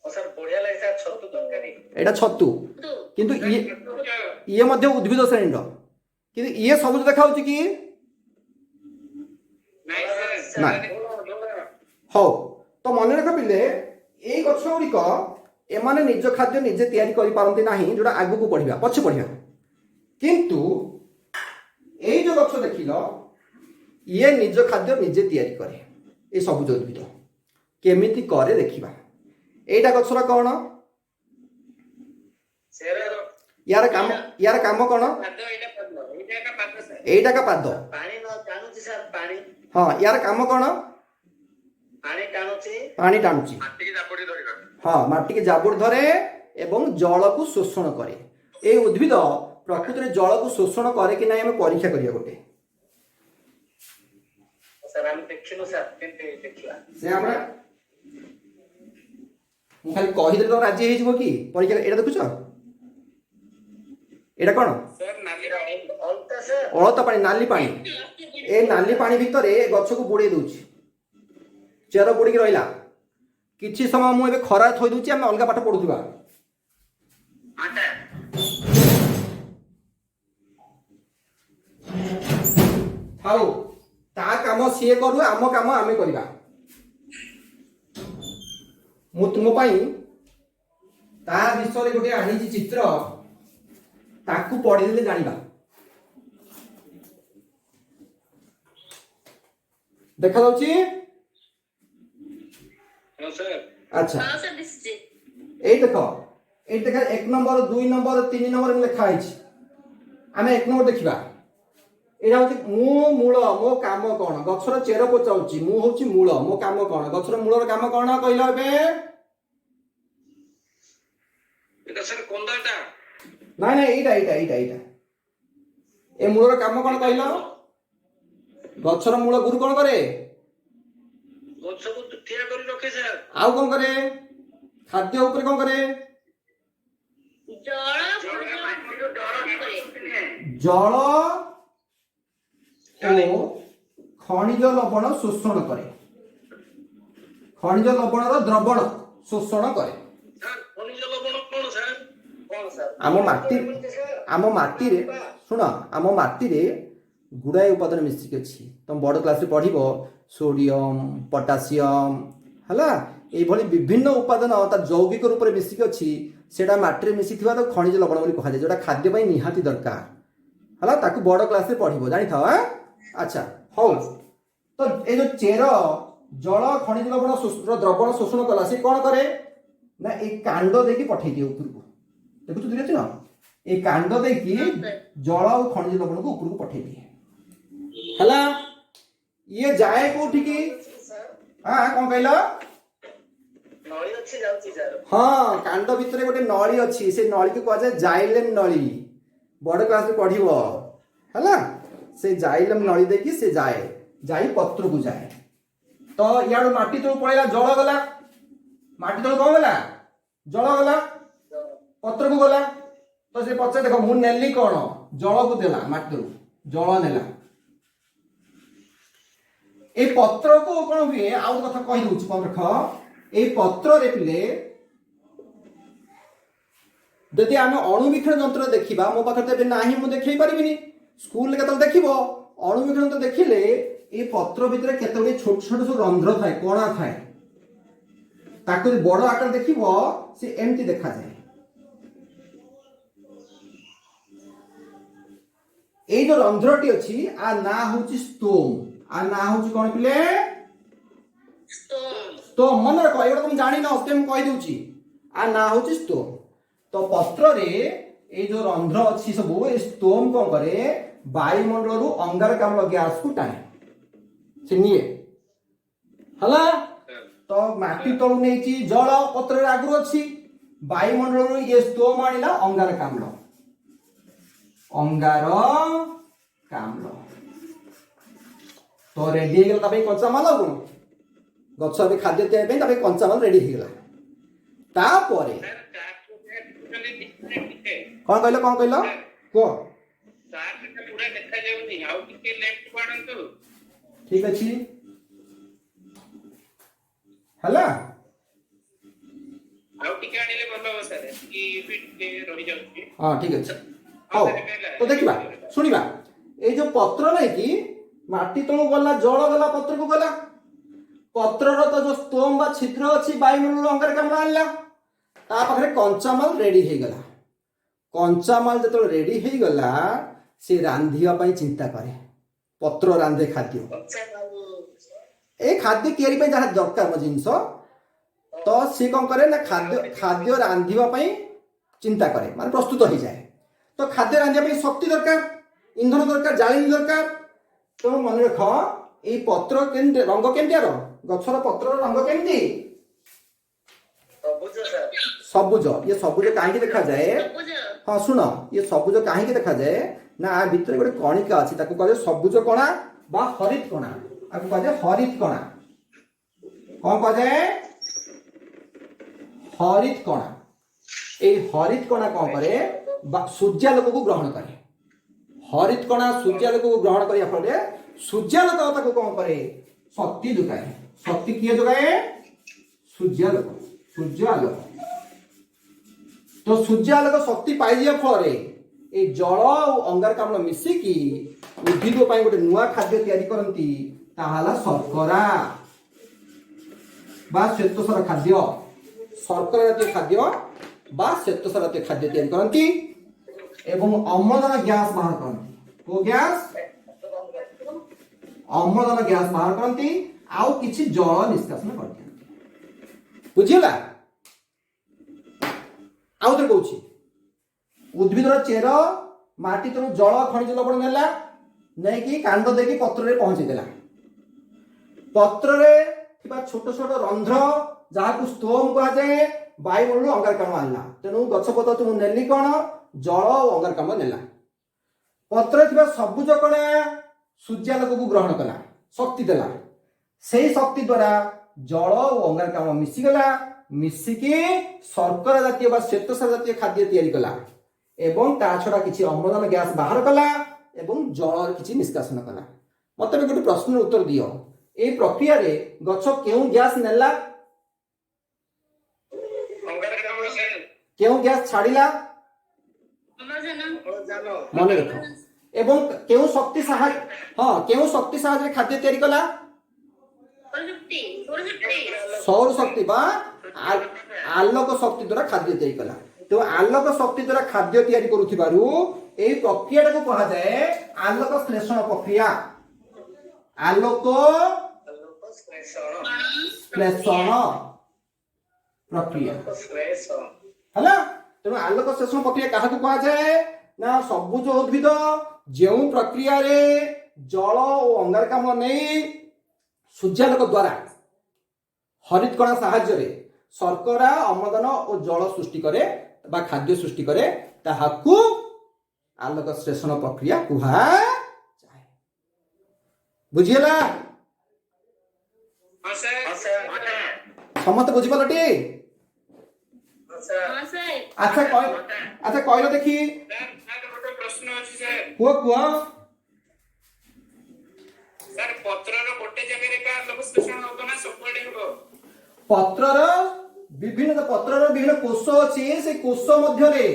ହଁ ସାର୍, ବଢିଆ ଲାଗେ ସାର୍ ଛତୁ ତରକାରୀ। ଏଇଟା ଛତୁ, କିନ୍ତୁ ଇଏ ଇଏ ମଧ୍ୟ ଉଦ୍ଭିଦ ଶ୍ରେଣୀର, କିନ୍ତୁ ଇଏ ସବୁଜ ଦେଖାଯାଉଛି କି? ନାଇଁ ସାର୍। ନାଇଁ। ହଉ, ତ ମନେ ରଖ ପିଲେ, ଏଇ ଗଛ ଗୁଡ଼ିକ ଏମାନେ ନିଜ ଖାଦ୍ୟ ନିଜେ ତିଆରି କରିପାରନ୍ତି ନାହିଁ, ଯୋଉଟା ଆଗକୁ ପଢିବା, ପଛେ ପଢିବା। କିନ୍ତୁ ଏଇ ଯୋଉ ଗଛ ଦେଖିଲ, ଇଏ ନିଜ ଖାଦ୍ୟ ନିଜେ ତିଆରି କରେ। ଏଇ ସବୁଜ ଉଦ୍ଭିଦ କେମିତି କରେ ଦେଖିବା। ଏଇଟା ଗଛର କଣ? ସେର। ୟାର କାମ, ୟାର କାମ କଣ? ପାଦ, ଏଇଟା ପାଦ, ଏଇଟା ଏକା ପାଦ ସାର୍। ଏଇଟା କା ପାଦ। ପାଣି ନ ଟାଣୁଛି ସାର୍, ପାଣି। ହଁ, ୟାର କାମ କଣ? ପାଣି ଟାଣୁଛି। ପାଣି ଟାଣୁଛି, ହଁ, ମାଟିକି ଜାବୁଡ଼ି ଧରେ ଏବଂ ଜଳକୁ ଶୋଷଣ କରେ। ଏଇ ଉଦ୍ଭିଦ ପ୍ରକୃତରେ ଜଳକୁ ଶୋଷଣ କରେ କି ନାହିଁ ଆମେ ପରୀକ୍ଷା କରିବା ଗୋଟେ। ସାର୍, ଆମେ ଦେଖିନୁ ସାର୍, କେମିତି ଦେଖିବା? ସେ আমরা ମୁଁ ଖାଲି କହିଦେଲେ ତମ ରାଜି ହେଇଯିବ କି ପରୀକ୍ଷା? ଏଇଟା ଦେଖୁଛ? ଏଇଟା କ'ଣ? ସାର୍, ନାଲି ପାଣି। ଅଳତା ସାର୍। ଅଳତା ପାଣି, ନାଲି ପାଣି। ଏ ନାଲି ପାଣି ଭିତରେ ଏ ଗଛକୁ ବୁଡ଼େଇ ଦଉଛି। ଚେର ବୁଡ଼ିକି ରହିଲା କିଛି ସମୟ। ମୁଁ ଏବେ ଖରାରେ ଥୋଇ ଦଉଛି, ଆମେ ଅଲଗା ପାଠ ପଢୁଥିବା। ହଁ ସାର୍। ଥାଉ, ତା କାମ ସିଏ କରୁ, ଆମ କାମ ଆମେ କରିବା। ମୁଁ ତୁମ ପାଇଁ ତା ବିଷୟରେ ଗୋଟେ ଆଣିଛି ଚିତ୍ର, ତାକୁ ପଢିଦେଲେ ଜାଣିବା। ଦେଖାଯାଉଛି? ହଁ ସାର୍। ଆଚ୍ଛା। ହଁ ସାର୍, ଦିଶୁଛି। ଏଇ ଦେଖ, ଏଇ ଦେଖ, 1 ନମ୍ବର, 2 ନମ୍ବର, 3 ନମ୍ବର ଏମିତି ଲେଖା ହେଇଛି। ଆମେ 1 ନମ୍ବର ଦେଖିବା। ଏଇଟା ହଉଛି ମୁଁ ମୂଳ, ମୋ କାମ କଣ? ଗଛର ଚେର ପଚାଉଛି। ମୁଁ ହଉଛି ମୂଳ, ମୋ କାମ କଣ? ଗଛର ମୂଳର କାମ କଣ କହିଲ ଏବେ? ଏଟା ସାର୍ କନ୍ଦାଟା। ନାଇଁ ନାଇଁ, ଏଇଟା ଏଇଟା ଏଇଟା ଏଇଟା। ଏ ମୂଳର କାମ କଣ କହିଲ? ଗଛର ମୂଳ ଗୁରୁ କଣ କରେ? ଗଛକୁ ଠିଆ କରି ରଖେ ସାର୍। ଆଉ କଣ କରେ? ଖାଦ୍ୟ ଉପରେ କଣ କରେ? ଜଳ କରେ। ଜଳ ଓ ଖଣିଜ ଲବଣ ଶୋଷଣ କରେ। ଖଣିଜ ଲବଣର ଦ୍ରବଣ ଶୋଷଣ କରେ। ସାର୍, ଖଣିଜ ଲବଣ କଣ ସାର୍? କଣ ସାର୍? ଆମ ମାଟି, ଆମ ମାଟିରେ, ଶୁଣ, ଆମ ମାଟିରେ ଗୁଡ଼ାଏ ଉପାଦାନ ମିଶିକି ଅଛି। ତମ ବଡ଼ କ୍ଲାସରେ ପଢିବ, ସୋଡିୟମ, ପଟାସିୟମ, ହେଲା, ଏଇଭଳି ବିଭିନ୍ନ ଉପାଦାନ ତା ଯୌଗିକ ରୂପରେ ମିଶିକି ଅଛି। ସେଇଟା ମାଟିରେ ମିଶିଥିବା ତାକୁ ଖଣିଜ ଲବଣ ବୋଲି କୁହାଯାଏ, ଯୋଉଟା ଖାଦ୍ୟ ପାଇଁ ନିହାତି ଦରକାର। ହେଲା, ତାକୁ ବଡ଼ କ୍ଲାସରେ ପଢିବ, ଜାଣିଥାଅ। ଆଁ, ଆଚ୍ଛା, ହଉ। ତ ଏଇ ଯୋଉ ଚେର ଜଳ ଖଣିଜ ଲବଣ ର ଦ୍ରବଣ ଶୋଷଣ କଲା, ସେ କଣ କରେ ନା ଏଇ କାଣ୍ଡ ଦେଇକି ପଠେଇ ଦିଏ ଉପରକୁ। ଦେଖୁଛୁ, ଧୀରେ ନା, ଏଇ କାଣ୍ଡ ଦେଇକି ଜଳ ଆଉ ଖଣିଜ ଲବଣକୁ ଉପରକୁ ପଠେଇ ଦିଏ। ହେଲା, ଇଏ ଯାଏ କୋଉଠିକି? ହଁ, କଣ କହିଲ? ନଳୀ ଅଛି, ଯାଉଛି ସାର୍। ହଁ, କାଣ୍ଡ ଭିତରେ ଗୋଟେ ନଳୀ ଅଛି। ସେ ନଳୀକୁ କୁହାଯାଏ ଜାଇଲେମ ନଳୀ। ବଡ କ୍ଲାସରେ ପଢିବ। ହେଲା, ସେ ଜାଇଲେମ ନଳୀ ଦେଇକି ସେ ଯାଏ, ଯାଇ ପତ୍ରକୁ ଯାଏ। ତ ଇଆଡୁ ମାଟି ତଳକୁ ପଳେଇଲା, ଜଳ ଗଲା। ମାଟି ତଳକୁ କଣ ଗଲା? ଜଳ ଗଲା, ପତ୍ରକୁ ଗଲା। ତ ସେ ପଚାରେ, ଦେଖ, ମୁଁ ନେଲି କଣ? ଜଳକୁ ଦେଲା, ମାଟି ତଳକୁ ଜଳ ନେଲା। ଏଇ ପତ୍ରକୁ କଣ ହୁଏ? ଆଉ ଗୋଟେ କଥା କହିଦଉଛି, କଣ ରଖ। ଏଇ ପତ୍ରରେ ପିଲେ, ଯଦି ଆମେ ଅଣୁବୀକ୍ଷଣ ଯନ୍ତ୍ର ଦେଖିବା, ମୋ ପାଖରେ ତ ଏବେ ନାହିଁ, ମୁଁ ଦେଖେଇ ପାରିବିନି, ସ୍କୁଲରେ କେତେବେଳେ ଦେଖିବ। ଅଣୁବୀକ୍ଷଣ ଯନ୍ତ୍ର ଦେଖିଲେ ଏଇ ପତ୍ର ଭିତରେ କେତେ ଗୁଡ଼ିଏ ଛୋଟ ଛୋଟ ସବୁ ରନ୍ଧ୍ର ଥାଏ, କଣା ଥାଏ। ତାକୁ ଯଦି ବଡ ଆକାର ଦେଖିବ, ସେ ଏମିତି ଦେଖାଯାଏ। ଏଇ ଯୋଉ ରନ୍ଧ୍ରଟି ଅଛି, ଆ ନାଁ ହଉଛି ସ୍ତୋମ। ଆ ନାଁ ହଉଛି କଣ ପିଲେ? ସ୍ତୋମ। ସ୍ତୋମ। ମନେ ରଖ, ଏଗୁଡ଼ା ତମେ ଜାଣିନ, ସେଥିପାଇଁ ମୁଁ କହିଦଉଛି। ଆ ନାଁ ହଉଛି ସ୍ତୋମ। ତ ପତ୍ରରେ ଏଇ ଯୋଉ ରନ୍ଧ୍ର ଅଛି ସବୁ, ଏ ସ୍ତୋମ କଣ କରେ? ବାୟୁମଣ୍ଡଳରୁ ଅଙ୍ଗାରକାମ୍ଳ ଗ୍ୟାସକୁ ଟାଣେ, ସେ ନିଏ। ହେଲା, ତ ମାଟି ତଳୁ ନେଇଛି ଜଳ, ପତ୍ରରେ ଆଗରୁ ଅଛି। ବାୟୁମଣ୍ଡଳରୁ ଇଏ ସ୍ତୋମ ଆଣିଲା ଅଙ୍ଗାରକାମ୍ଳ, ଅଙ୍ଗାରକାମ୍ଳ। ତ ରେଡି ହେଇଗଲା ତା ପାଇଁ କଞ୍ଚାମାଲ। ଆଉ କଣ? ଗଛ ଏବେ ଖାଦ୍ୟ ତିଆରି ପାଇଁ ତା ପାଇଁ କଞ୍ଚାମାଲ ରେଡି ହେଇଗଲା। ତାପରେ ସାର୍, ଚାର୍ଟ ଟିକେ ଟିକେ। କଣ କହିଲ? କଣ କହିଲ? କୁହ। ଚାର୍ଟଟା ପୁରା ଦେଖାଯାଉନି, ଆଉ ଟିକେ ଲେଫ୍ଟ କୁ ଆଣନ୍ତୁ। ଠିକ ଅଛି, ହେଲା। ଆଉ ଟିକେ ଆଣିଲେ ଭଲ ହବ ସାର୍, ଏତିକି ବି ଟିକେ ରହିଯାଉଛି। ହଁ, ଠିକ ଅଛି, ହଉ। ତ ଦେଖିବା, ଶୁଣିବା। ଏଇ ଯୋଉ ପତ୍ର ନାଇଁ କି, ମାଟି ତଳକୁ ଗଲା, ଜଳ ଗଲା, ପତ୍ରକୁ ଗଲା। ପତ୍ରର ତ ଯୋଉ ସ୍ତୋମ ବା ଛିଦ୍ର ଅଛି, ବାୟୁମଣ୍ଡଳ ଅଙ୍ଗାରକାମ୍ଳ ଆଣିଲା, ତା ପାଖରେ କଞ୍ଚାମାଲ ରେଡି ହେଇଗଲା। କଞ୍ଚାମାଲ ଯେତେବେଳେ ରେଡି ହେଇଗଲା, ସେ ରାନ୍ଧିବା ପାଇଁ ଚିନ୍ତା କରେ। ପତ୍ର ରାନ୍ଧେ ଖାଦ୍ୟ। କଞ୍ଚାମାଲ? ଏ ଖାଦ୍ୟ ତିଆରି ପାଇଁ ଯାହା ଦରକାର ମୋ ଜିନିଷ। ତ ସିଏ କଣ କରେ ନା ଖାଦ୍ୟ ରାନ୍ଧିବା ପାଇଁ ଚିନ୍ତା କରେ, ମାନେ ପ୍ରସ୍ତୁତ ହେଇଯାଏ। ତ ଖାଦ୍ୟ ରାନ୍ଧିବା ପାଇଁ ଶକ୍ତି ଦରକାର, ଇନ୍ଧନ ଦରକାର, ଜାଳେଣି ଦରକାର। ତେଣୁ ମନେ ରଖ, ଏଇ ପତ୍ର କେମିତି, ରଙ୍ଗ କେମିତି ଆର? ଗଛର ପତ୍ରର ରଙ୍ଗ କେମିତି? ସବୁଜ ସାର୍। ସବୁଜ। ଇଏ ସବୁଜ କାହିଁକି ଦେଖାଯାଏ? ସବୁଜ। ହଁ, ଶୁଣ, ଇଏ ସବୁଜ କାହିଁକି ଦେଖାଯାଏ ନା ଆ ଭିତରେ ଗୋଟେ କଣିକା ଅଛି, ତାକୁ କୁହାଯାଏ ସବୁଜ କଣା ବା ହରିତ କଣା। ଆକୁ କୁହାଯାଏ ହରିତ କଣା। କଣ କୁହାଯାଏ? ହରିତ କଣା। ଏଇ ହରିତ କଣା କଣ କରେ? ସୂର୍ଯ୍ୟାଲୋକକୁ ଗ୍ରହଣ କରେ। ହରିତ କଣା ସୂର୍ଯ୍ୟାଲୋକକୁ ଗ୍ରହଣ କରିବା ଫଳରେ ସୂର୍ଯ୍ୟାଲୋକ ତାକୁ କଣ କରେ? ଶକ୍ତି ଯୋଗାଏ। ଶକ୍ତି କିଏ ଯୋଗାଏ? ସୂର୍ଯ୍ୟାଲୋକ, ସୂର୍ଯ୍ୟ ଆଲୋକ। ତ ସୂର୍ଯ୍ୟାଲୋକ ଶକ୍ତି ପାଇଯିବା ଫଳରେ ଏଇ ଜଳ ଆଉ ଅଙ୍ଗାରକାମ୍ଳ ମିଶିକି ଉଦ୍ଭିଦ ପାଇଁ ଗୋଟେ ନୂଆ ଖାଦ୍ୟ ତିଆରି କରନ୍ତି, ତାହା ହେଲା ଶର୍କରା ବା ଶ୍ୱେତସାର ଖାଦ୍ୟ। ଶର୍କରା ଜାତୀୟ ଖାଦ୍ୟ ବା ଶ୍ୱେତସାର ଜାତୀୟ ଖାଦ୍ୟ ତିଆରି କରନ୍ତି ଏବଂ ଅମ୍ଳଜାନ ଗ୍ୟାସ ବାହାର କରନ୍ତି। କୋଉ ଗ୍ୟାସ? ଅମ୍ଳଜାନ ଗ୍ୟାସ ବାହାର କରନ୍ତି ଆଉ କିଛି ଜଳ ନିଷ୍କାସନ କରିଦିଅନ୍ତି। ବୁଝିହେଲା? ଆଉ ଥରେ କହୁଛି, ଉଦ୍ଭିଦର ଚେର ମାଟି ତଳୁ ଜଳ ଖଣିଜ ଲବଣ ନେଲା, ନେଇକି କାଣ୍ଡ ଦେଇକି ପତ୍ରରେ ପହଞ୍ଚେଇ ଦେଲା। ପତ୍ରରେ ଥିବା ଛୋଟ ଛୋଟ ରନ୍ଧ୍ର, ଯାହାକୁ ସ୍ତୋମ କୁହାଯାଏ, ବାୟୁମଣ୍ଡଳରୁ ଅଙ୍ଗାରକାମ୍ଳ ଆଣିଲା। ତେଣୁ ଗଛ ପତ୍ର ମୁଁ ନେଲି କଣ? ଜଳ ଓ ଅଙ୍ଗାରକାମ୍ଳ ନେଲା। ପତ୍ରରେ ଥିବା ସବୁଜ କଣା ସୂର୍ଯ୍ୟାଲୋକକୁ ଗ୍ରହଣ କଲା, ଶକ୍ତି ଦେଲା। ସେଇ ଶକ୍ତି ଦ୍ୱାରା ଜଳ ଓ ଅଙ୍ଗାରକାମ୍ଳ ମିଶିଗଲା, ମିଶିକି ଶର୍କରା ଜାତୀୟ ବା ଶ୍ୱେତସାର ଜାତୀୟ ଖାଦ୍ୟ ତିଆରି କଲା ଏବଂ ତା ଛଡ଼ା କିଛି ଅମ୍ଳଜାନ ଗ୍ୟାସ ବାହାର କଲା ଏବଂ ଜଳ କିଛି ନିଷ୍କାସନ କଲା। ମତେ ଏବେ ଗୋଟେ ପ୍ରଶ୍ନର ଉତ୍ତର ଦିଅ, ଏଇ ପ୍ରକ୍ରିୟାରେ ଗଛ କେଉଁ ଗ୍ୟାସ ନେଲା? ଅଙ୍ଗାରକାମ୍ଳ ସାର୍। କେଉଁ ଗ୍ୟାସ ଛାଡ଼ିଲା? ଅମ୍ଳଜାନ। ଅମ୍ଳଜାନ। ମନେ ରଖ। ଏବଂ କେଉଁ ଶକ୍ତି ସାହାଯ୍ୟ, ହଁ, କେଉଁ ଶକ୍ତି ସାହାଯ୍ୟରେ ଖାଦ୍ୟ ତିଆରି କଲା? ସୌରଶକ୍ତି, ସୌରଶକ୍ତି। ସୌର ଶକ୍ତି ବା ଆଲୋକ ଶକ୍ତି ଦ୍ୱାରା ଖାଦ୍ୟ ତିଆରି କଲା। ତ ଆଲୋକ ଶକ୍ତି ଦ୍ୱାରା ଖାଦ୍ୟ ତିଆରି କରୁଥିବାରୁ ଏଇ ପ୍ରକ୍ରିୟାଟାକୁ କୁହାଯାଏ ଆଲୋକ ଶ୍ଳେଷଣ ପ୍ରକ୍ରିୟା। ଆଲୋକ ଆଲୋକ ଶ୍ଳେଷଣ। ଶ୍ଳେଷଣ ପ୍ରକ୍ରିୟା। ଆଲୋକ ଶ୍ଳେଷଣ। ହେଲା? ତେଣୁ ଆଲୋକ ଶ୍ଳେଷଣ ପ୍ରକ୍ରିୟା କାହାକୁ କୁହାଯାଏ ନା, ସବୁଜ ଉଦ୍ଭିଦ ଯେଉଁ ପ୍ରକ୍ରିୟାରେ ଜଳ ଓ ଅଙ୍ଗାରକାମ୍ଳ ନେଇ ସୂର୍ଯ୍ୟାଲୋକ ଦ୍ୱାରା ହରିତ କଣା ସାହାଯ୍ୟରେ ଶର୍କରା, ଅମ୍ଳଜାନ ଓ ଜଳ ସୃଷ୍ଟି କରେ ବା ଖାଦ୍ୟ ସୃଷ୍ଟି କରେ, ତାହାକୁ ଆଲୋକ ଶ୍ଳେଷଣ ପ୍ରକ୍ରିୟା କୁହାଯାଏ। ବୁଝିହେଲା? ହଁ ସାର୍। ହଁ ସାର୍। ସମସ୍ତେ ବୁଝିପାରିଲଟି? ହଁ ସାର୍। ହଁ ସାର୍। ଆଚ୍ଛା କହ, ଆଚ୍ଛା କହିଲ ଦେଖି। ସାର୍, ସାର୍, ଗୋଟେ ପ୍ରଶ୍ନ ଅଛି ସାର୍। କୁହ, କୁହ। ସାର୍, ପତ୍ରର ଗୋଟେ ଜାଗାରେ କା ଆଲୋକ ଶ୍ଳେଷଣ ହବ ନା ସବୁଆଡେ ହବ? ପତ୍ରର ବିଭିନ୍ନ କୋଷ ଅଛି, ସେଇ କୋଷ ମଧ୍ୟରେ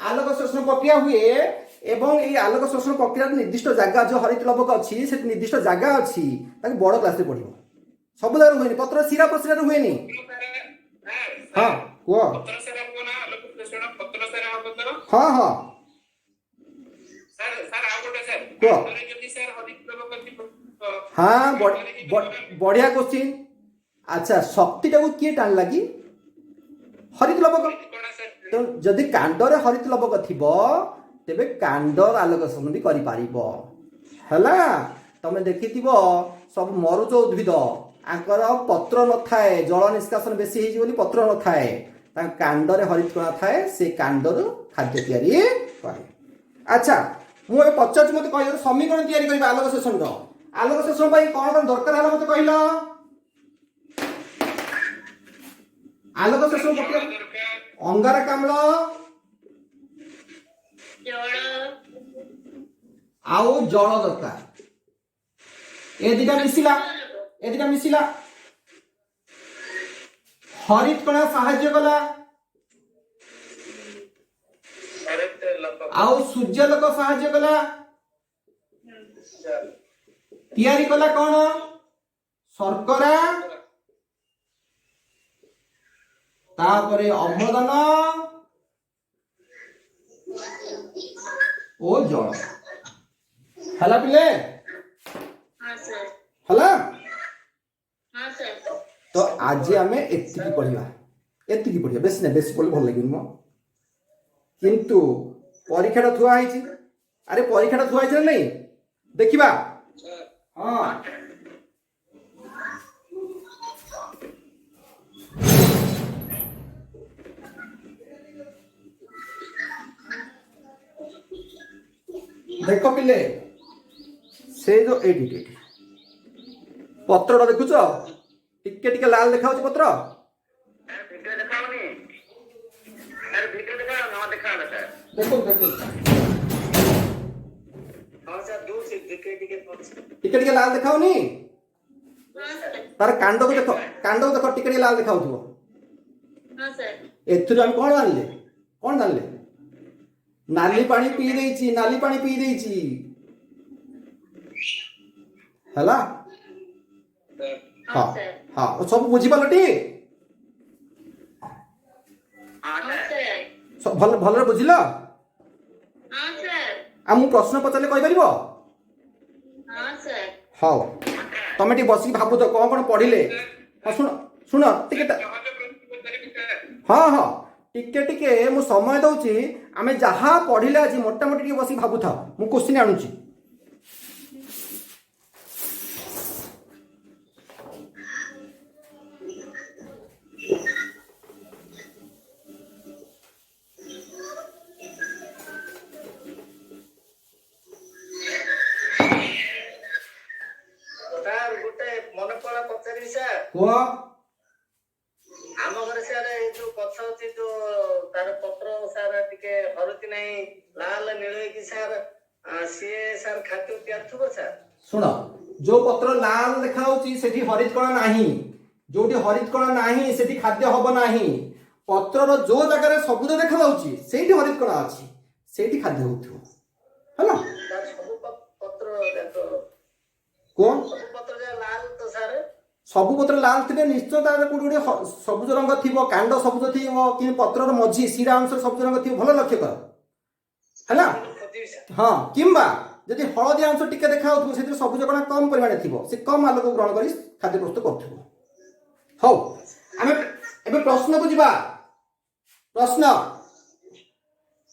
ଆଲୋକ ଶୋଷଣ ପ୍ରକ୍ରିୟା ହୁଏ ଏବଂ ଏଇ ଆଲୋକ ଶୋଷଣ ପ୍ରକ୍ରିୟାର ନିର୍ଦ୍ଦିଷ୍ଟ ଜାଗା, ଯୋଉ ହରିତ ଲବକ ଅଛି, ସେଠି ନିର୍ଦ୍ଦିଷ୍ଟ ଜାଗା ଅଛି। ତାକୁ ବଡ କ୍ଲାସରେ ପଢିବ। ସବୁ ଜାଗାରେ ହୁଏନି, ପତ୍ର ଶିରା ପ୍ରଶିରାରେ ହୁଏନି। ସାର୍। ହଁ, କୁହ। ପତ୍ର ସାରା ହବ ନା ଆଲୋକ ଶ୍ଳେଷଣ? ପତ୍ର ସାରା ହବ ତ? ହଁ ହଁ। ସାର୍, ସାର୍, ଆଉ ଗୋଟେ ସାର୍। କୁହ। କାଣ୍ଡରେ ଯଦି ସାର୍ ହରିତ ଲବକ ଥିବ? ହଁ, ବଢିଆ କୋଶ୍ଚିନ୍। ଆଚ୍ଛା, ଶକ୍ତିଟାକୁ କିଏ ଟାଣିଲା କି? ହରିତ ଲବକ। କଣା ସାର୍। ତେଣୁ ଯଦି କାଣ୍ଡରେ ହରିତ ଲବକ ଥିବ, ତେବେ କାଣ୍ଡର ଆଲୋକ ଶୋଷଣ ବି କରିପାରିବ। ହେଲା? ତମେ ଦେଖିଥିବ, ସବୁ ମରୁଜ ଉଦ୍ଭିଦ ଆଙ୍କର ପତ୍ର ନଥାଏ। ଜଳ ନିଷ୍କାସନ ବେଶୀ ହେଇଯିବ ବୋଲି ପତ୍ର ନଥାଏ। ତାଙ୍କ କାଣ୍ଡରେ ହରିତ କଣା ଥାଏ, ସେ କାଣ୍ଡରୁ ଖାଦ୍ୟ ତିଆରି କରେ। ଆଚ୍ଛା, ମୁଁ ଏବେ ପଚାରୁଛି, ମତେ କହିଲ, ସମୀକରଣ ତିଆରି କରିବା ଆଲୋକ ଶୋଷଣର। ଆଲୋକ ଶୋଷଣ ପାଇଁ କଣ କଣ ଦରକାର ହେଲା, ମତେ କହିଲ। ଆଲୋକ ଶୋଷଣ ଜଳ ପ୍ରକ୍ରିୟା। ଦରକାର। ଅଙ୍ଗାରକାମ୍ଳ। ଜଳ। ଆଉ ଜଳ ଦରକାର। ଏ ଦିଟା ମିଶିଲା, ଏ ଦିଟା ମିଶିଲା, ହରିତ କଣା ସାହାଯ୍ୟ କଲା। ହରିତ ଲବକ। ଆଉ ସୂର୍ଯ୍ୟାଲୋକ ସାହାଯ୍ୟ କଲା। ତିଆରି କଲା କଣ? ଶର୍କରା, ତାପରେ ଅମ୍ଳଜାନ ଓ ଜଳ। ହେଲା ପିଲେ? ହଁ ସାର୍। ହେଲା? ହଁ ସାର୍। ତ ଆଜି ଆମେ ଏତିକି ପଢିବା, ଏତିକି ପଢିବା, ବେଶୀ ନାହିଁ। ବେଶୀ ପଢିଲେ ଭଲ ଲାଗିବନି ମ। କିନ୍ତୁ ପରୀକ୍ଷାଟା ଥୁଆ ହେଇଛି। ଆରେ, ପରୀକ୍ଷାଟା ଥୁଆ ହେଇଛି ନା ନାଇଁ? ଦେଖିବା। ହଁ। ଦେଖ ପିଲେ, ସେ ଯୋଉ ଏଇଠି ଏଇଠି ପତ୍ରଟା ଦେଖୁଛ? ଟିକେ ଟିକେ ଲାଲ ଦେଖାଯାଉଛି ପତ୍ର। ଭିଡିଓ ଦେଖାଉନି ସାର୍, ଭିଡିଓ ଦେଖାଉନି। ହଁ, ଦେଖାଗଲା ସାର୍। ଦେଖନ୍ତୁ ଦେଖନ୍ତୁ। ହଁ ସାର୍, ଦଉଛି, ଟିକେ ଟିକେ ଦଉଛି। ଟିକେ ଟିକେ ଲାଲ ଦେଖାଉନି? ହଁ ସାର୍। ତାର କାଣ୍ଡକୁ ଦେଖ, କାଣ୍ଡକୁ ଦେଖ, ଟିକେ ଟିକେ ଲାଲ ଦେଖାଉଥିବ। ହଁ ସାର୍। ଏଥିରୁ ଆମେ କଣ ଜାଣିଲେ? କଣ ଜାଣିଲେ? ନାଲି ପାଣି ପିଇ ଦେଇଛି, ନାଲି ପାଣି ପିଇ ଦେଇଛି। ହେଲା? ହଁ ସାର୍। ହଁ, ସବୁ ବୁଝିପାରିଲଟି? ହଁ ସାର୍। ଭଲ ଭଲରେ ବୁଝିଲ? ହଁ ସାର୍। ଆଉ ମୁଁ ପ୍ରଶ୍ନ ପଚାରିଲେ କହିପାରିବ? ହଁ ସାର୍। ହଉ, ତମେ ଟିକେ ବସିକି ଭାବୁଛ କଣ କଣ ପଢିଲେ। ହଁ, ଶୁଣ ଶୁଣ ଟିକେ ସହଜ ପ୍ରଶ୍ନ ପଚାରିବି ସାର୍? ହଁ ହଁ, ଟିକେ ଟିକେ ମୁଁ ସମୟ ଦଉଛି। ଆମେ ଯାହା ପଢିଲେ ଆଜି ମୋଟାମୋଟି ଟିକେ ବସିକି ଭାବୁଥାଅ, ମୁଁ କୋଶ୍ଚିନ୍ ଆଣୁଛି। ସାର୍, ଗୋଟେ ମନେ ପଡିଲା, ପଚାରିବି ସାର୍? କୁହ। ଆମ ଘରେ ସାର୍, ଏଇ ଯୋଉ ଗଛ ଅଛି, ଯୋଉ ତାର ପତ୍ର ସାର୍ ଟିକେ ହରୁଛି ନାହିଁ, ଲାଲ ନୀଳ ହେଇକି ସାର୍, ସିଏ ସାର୍ ଖାଦ୍ୟ ତିଆରି ଥିବ ସାର୍? ଶୁଣ, ଯୋଉ ପତ୍ର ଲାଲ ଦେଖାଯାଉଛି ସେଠି ହରିତ କଣା ନାହିଁ। ଯୋଉଠି ହରିତ କଣା ନାହିଁ, ସେଠି ଖାଦ୍ୟ ହବ ନାହିଁ। ପତ୍ରର ଯୋଉ ଜାଗାରେ ସବୁଜ ଦେଖାଯାଉଛି, ସେଇଠି ହରିତ କଣା ଅଛି, ସେଇଠି ଖାଦ୍ୟ ହଉଥିବ। ହେଲା? ସାର୍, ସବୁ ପତ୍ର ଯାକ କୁହ। ସବୁ ପତ୍ର ଯାକ ଲାଲ ତ ସାର୍? ସବୁ ପତ୍ର ଲାଲ ଥିଲେ ନିଶ୍ଚୟ ତାର କୋଉଠି ଗୋଟେ ସବୁଜ ରଙ୍ଗ ଥିବ, କାଣ୍ଡ ସବୁଜ ଥିବ କି ପତ୍ରର ମଝି ଶିରା ଅଂଶରେ ସବୁଜ ରଙ୍ଗ ଥିବ। ଭଲ ଲକ୍ଷ୍ୟ କର, ହେଲା? ଖୋଜିବି ସାର୍। ହଁ, କିମ୍ବା ଯଦି ହଳଦିଆ ଅଂଶ ଟିକେ ଦେଖା ଯାଉଥିବ, ସେଥିରେ ସବୁଜ କଣା କମ ପରିମାଣରେ ଥିବ, ସେ କମ ଆଲୋକ ଗ୍ରହଣ କରି ଖାଦ୍ୟ ପ୍ରସ୍ତୁତ କରୁଥିବ। ହଉ, ଆମେ ଏବେ ପ୍ରଶ୍ନକୁ ଯିବା। ପ୍ରଶ୍ନ,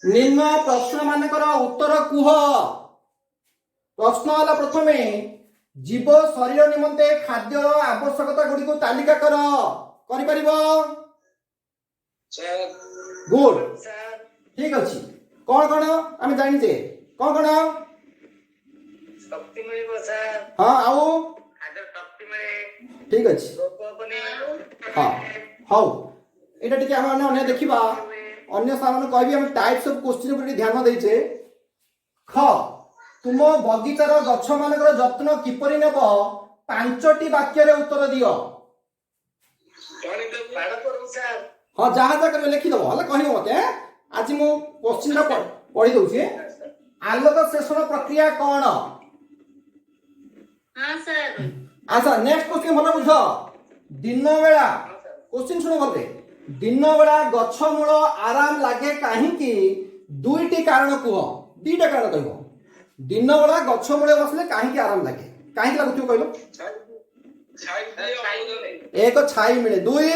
ନିମ୍ନ ପ୍ରଶ୍ନ ମାନଙ୍କର ଉତ୍ତର କୁହ। ପ୍ରଶ୍ନ ହେଲା ପ୍ରଥମେ, ଜୀବ ଶରୀର ନିମନ୍ତେ ଖାଦ୍ୟର ଆବଶ୍ୟକତା ଗୁଡ଼ିକୁ ତାଲିକା କର। କରିପାରିବ? ସାର୍। ଗୁଡ୍। ସାର୍। ଠିକ ଅଛି। କଣ କଣ ଆମେ ଜାଣିଛେ? କଣ କଣ? ଶକ୍ତି ମିଳିବ ସାର୍। ହଁ, ଆଉ? ଖାଦ୍ୟ ଶକ୍ତି ମିଳେ। ଠିକ ଅଛି। ରୋଗ ହବନି। ହଁ, ହଉ, ଏଇଟା ଟିକେ ଆମେ ଅନ୍ୟ ଅନ୍ୟ ଦେଖିବା। ଅନ୍ୟ ସାର୍ମାନଙ୍କୁ କହିବି, ଆମେ ଟାଇପ୍ସ ଅଫ କୋଶ୍ଚିନ୍ ଉପରେ ଟିକେ ଧ୍ୟାନ ଦେଇଛେ। ଖ, ତୁମ ବଗିଚାର ଗଛ ମାନଙ୍କର ଯତ୍ନ କିପରି ନେବ, ପାଞ୍ଚଟି ବାକ୍ୟରେ ଉତ୍ତର ଦିଅ। ପାଣି ଦେବୁ। ବାଡ଼ କରିବୁ ସାର୍। ହଁ, ଯାହା ଯାହା କରିବେ ଲେଖିଦବ, ହେଲା? କହିବ ମତେ, ଏଁ? ଆଜି ମୁଁ କୋଶ୍ଚିନ୍ଟା ପଢି ଦଉଛି। ଆଲୋକ ଶୋଷଣ ପ୍ରକ୍ରିୟା କଣ? ହଁ ସାର୍। ଆଚ୍ଛା, ନେକ୍ସଟ କୋଶ୍ଚିନ୍ ଭଲ ବୁଝ। ଦିନ ବେଳା, କୋଶ୍ଚିନ୍ ଶୁଣ ଭଲରେ, ଦିନ ବେଳା ଗଛ ମୂଳ ଆରାମ ଲାଗେ କାହିଁକି? ଦୁଇଟି କାରଣ କୁହ। ଦିଟା କାରଣ କହିବ। ଦିନ ବେଳା ଗଛ ମୂଳେ ବସିଲେ କାହିଁକି ଆରାମ ଲାଗେ? କାହିଁକି ଲାଗୁଥିବ କହିଲ? ଛାଇ ଦିଏ, ଅମ୍ଳଜାନ ଦିଏ। ଏକ, ଛାଇ ମିଳେ। ଦୁଇ?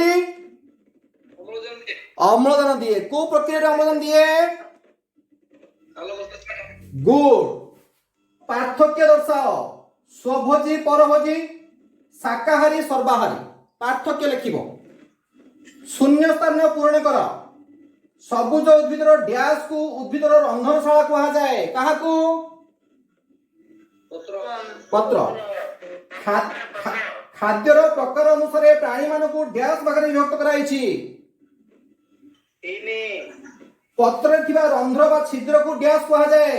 ଅମ୍ଳଜାନ ଦିଏ। ଅମ୍ଳଜାନ ଦିଏ। କୋଉ ପ୍ରକ୍ରିୟାରେ ଅମ୍ଳଜାନ ଦିଏ? ଆଲୋକ ଶୋଷଣ। ଗୁଡ୍। ପାର୍ଥକ୍ୟ ଦର୍ଶାଅ, ସ୍ୱଭୋଜୀ ପରଭୋଜୀ, ଶାକାହାରୀ ସର୍ବାହାରୀ, ପାର୍ଥକ୍ୟ ଲେଖିବ। ଶୂନ୍ୟ ସ୍ଥାନ ପୂରଣ କର। ସବୁଜ ଉଦ୍ଭିଦର ଡ୍ୟାସ୍ କୁ ଉଦ୍ଭିଦର ରନ୍ଧନଶାଳା କୁହାଯାଏ। କାହାକୁ? ପତ୍ର। ପତ୍ର। ଖାଦ୍ୟର ପ୍ରକାର ଅନୁସାରେ ପ୍ରାଣୀମାନଙ୍କୁ ଡ୍ୟାସ୍ ଭାଗରେ ବିଭକ୍ତ କରାଯାଇଛି। ତିନି। ପତ୍ରରେ ଥିବା ରନ୍ଧ୍ର ବା ଛିଦ୍ରକୁ ଡ୍ୟାସ୍ କୁହାଯାଏ।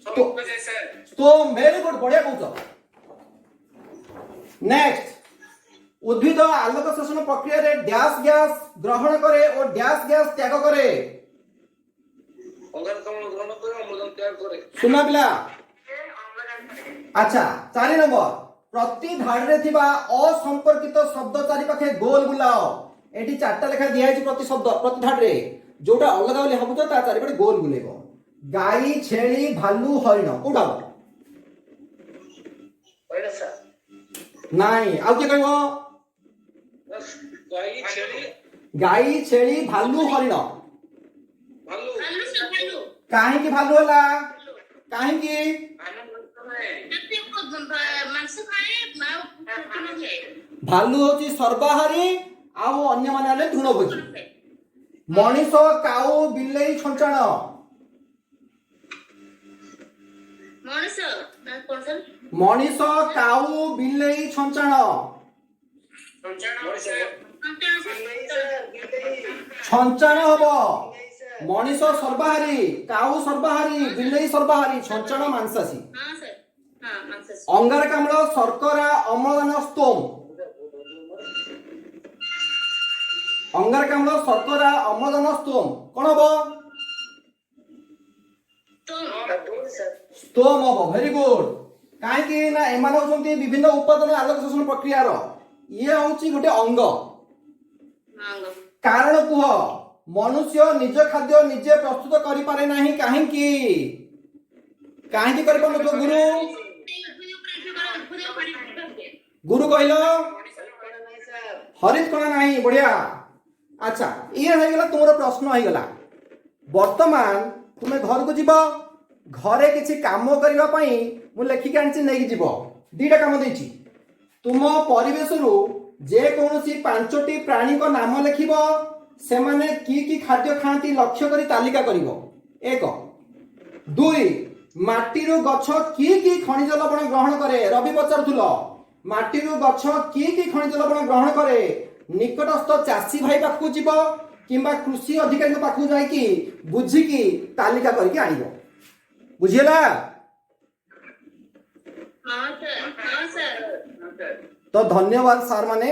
ସବୁ କୁହାଯାଏ ସାର୍। ସ୍ତୋମ। ଭେରି ଗୁଡ୍, ବଢିଆ କହୁଛ। ନେକ୍ସଟ, ଉଦ୍ଭିଦ ଆଲୋକ ଶୋଷଣ ପ୍ରକ୍ରିୟାରେ ଡ୍ୟାସ୍ ଗ୍ୟାସ୍ ଗ୍ରହଣ କରେ ଓ ଡ୍ୟାସ୍ ଗ୍ୟାସ୍ ତ୍ୟାଗ କରେ। ଅଙ୍ଗାରକାମ୍ଳ ଗ୍ରହଣ କରେ, ଅମ୍ଳଜାନ ତ୍ୟାଗ କରେ। ଶୁଣ ପିଲା। ଆଚ୍ଛା, 4 ନମ୍ବର, ପ୍ରତି ଧାଡ଼ିରେ ଥିବା ଅସମ୍ପର୍କିତ ଶବ୍ଦ ଚାରିପାଖେ ଗୋଲ ବୁଲାଅ। ଏଠି ଚାରିଟା ଲେଖା ଦିଆଯାଇଛି ପ୍ରତି ଶବ୍ଦ, ପ୍ରତି ଧାଡ଼ିରେ ଯୋଉଟା ଅଲଗା ବୋଲି ଭାବୁଛ, ତା ଚାରିପଟେ ଗୋଲ ବୁଲେଇବ। ଗାଈ, ଛେଳି, ଭାଲୁ, ହରିଣ, କୋଉଟା ହବ? କହିଲେ ସାର୍। ନାଇଁ, ଆଉ କିଏ କହିବ? ଗାଈ, ଛେଳି। ଗାଈ, ଛେଳି, ଭାଲୁ, ହରିଣ। ଭାଲୁ। ଭାଲୁ ସାର୍, ଭାଲୁ। କାହିଁକି ଭାଲୁ ହେଲା? କାହିଁକି? ଭାଲୁ ମାଂସ ଖାଏ। ମାଂସ ଖାଏ ଆଉ ତୃଣ ଖାଏ। ଭାଲୁ ହଉଛି ସର୍ବାହାରୀ, ଆଉ ଅନ୍ୟମାନେ ହେଲେ ତୃଣଭୋଜୀ। ମଣିଷ, କାଉ, ବିଲେଇ, ଛଞ୍ଚାଣ। ମଣିଷ ନା କଣ ସାର୍? ମଣିଷ, କାଉ, ବିଲେଇ, ଛଞ୍ଚାଣ। ମଣିଷ। ସଞ୍ଚାଣ ସାର୍। ବିଲେଇ ସାର୍, ବିଲେଇ। ଛଞ୍ଚାଣ ହବ। ବିଲେଇ। ମଣିଷ ସର୍ବାହାରୀ, କାଉ ସର୍ବାହାରୀ, ବିଲେଇ ସର୍ବାହାରୀ, ଛଞ୍ଚାଣ ମାଂସାଶୀ। ହଁ ସାର୍, ହଁ, ମାଂସାଶୀ। ଅଙ୍ଗାରକାମ୍ଳ, ଶର୍କରା, ଅମ୍ଳଜାନ, ସ୍ତୋମ। ଅଙ୍ଗାରକାମ୍ଳ, ଶର୍କରା, ଅମ୍ଳଜାନ, ସ୍ତୋମ, କଣ ହବ? ସ୍ତୋମ। ଦୁଇ ସାର୍। ସ୍ତୋମ ହବ, ଭେରି ଗୁଡ। କାହିଁକି ନା ଏମାନେ ହଉଛନ୍ତି ବିଭିନ୍ନ ଉପାଦାନ ଆଲୋକ ଶୋଷଣ ପ୍ରକ୍ରିୟାର ଇଏ ହଉଛି ଗୋଟେ ଅଙ୍ଗ। ଅଙ୍ଗ। କାରଣ କୁହ, ମନୁଷ୍ୟ ନିଜ ଖାଦ୍ୟ ନିଜେ ପ୍ରସ୍ତୁତ କରିପାରେ ନାହିଁ କାହିଁକି? କାହିଁକି କରିପାରୁନଥିବ ଗୁରୁ? ଉଦ୍ଭିଦ ଉପରେ ଉଦ୍ଭିଦ ପାଣି ହୁଏ। ଗୁରୁ କହିଲ। ମଣିଷର ନାହିଁ ସାର୍। ହରିତ କଣା ନାହିଁ, ବଢିଆ। ଆଚ୍ଛା, ଇଏ ହେଇଗଲା ତୁମର ପ୍ରଶ୍ନ ହେଇଗଲା। ବର୍ତ୍ତମାନ ତୁମେ ଘରକୁ ଯିବ, ଘରେ କିଛି କାମ କରିବା ପାଇଁ ମୁଁ ଲେଖିକି ଆଣିଛି, ନେଇକି ଯିବ। ଦିଟା କାମ ଦେଇଛି। ତୁମ ପରିବେଶରୁ ଯେକୌଣସି 5ଟି ପ୍ରାଣୀଙ୍କ ନାମ ଲେଖିବ, ସେମାନେ କି କି ଖାଦ୍ୟ ଖାଆନ୍ତି ଲକ୍ଷ୍ୟ କରି ତାଲିକା କରିବ, ଏକ। ଦୁଇ, ମାଟିରୁ ଗଛ କି କି ଖଣିଜ ଲବଣ ଗ୍ରହଣ କରେ? ରବି ପଚାରୁଥିଲ, ମାଟିରୁ ଗଛ କି କି ଖଣିଜ ଲବଣ ଗ୍ରହଣ କରେ? ନିକଟସ୍ଥ ଚାଷୀ ଭାଇ ପାଖକୁ ଯିବ କିମ୍ବା କୃଷି ଅଧିକାରୀଙ୍କ ପାଖକୁ ଯାଇକି ବୁଝିକି ତାଲିକା କରିକି ଆଣିବ। ବୁଝିହେଲା? ହଁ ସାର୍, ହଁ ସାର୍। ତ ଧନ୍ୟବାଦ ସାର୍ ମାନେ।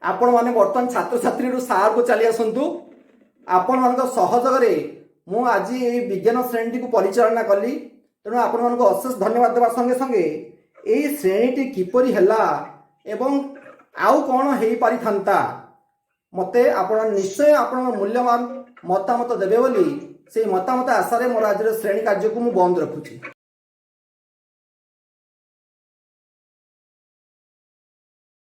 ଆପଣମାନେ ବର୍ତ୍ତମାନ ଛାତ୍ରଛାତ୍ରୀରୁ ସାର୍କୁ ଚାଲି ଆସନ୍ତୁ। ଆପଣମାନଙ୍କ ସହଯୋଗରେ ମୁଁ ଆଜି ଏଇ ବିଜ୍ଞାନ ଶ୍ରେଣୀଟିକୁ ପରିଚାଳନା କଲି। ତେଣୁ ଆପଣମାନଙ୍କୁ ଅଶେଷ ଧନ୍ୟବାଦ ଦେବା ସଙ୍ଗେ ସଙ୍ଗେ ଏଇ ଶ୍ରେଣୀଟି କିପରି ହେଲା ଏବଂ ଆଉ କ'ଣ ହେଇପାରିଥାନ୍ତା, ମୋତେ ଆପଣ ନିଶ୍ଚୟ ଆପଣଙ୍କ ମୂଲ୍ୟବାନ ମତାମତ ଦେବେ ବୋଲି ସେଇ ମତାମତ ଆଶାରେ ମୋର ଆଜିର ଶ୍ରେଣୀ କାର୍ଯ୍ୟକୁ ମୁଁ ବନ୍ଦ ରଖୁଛି।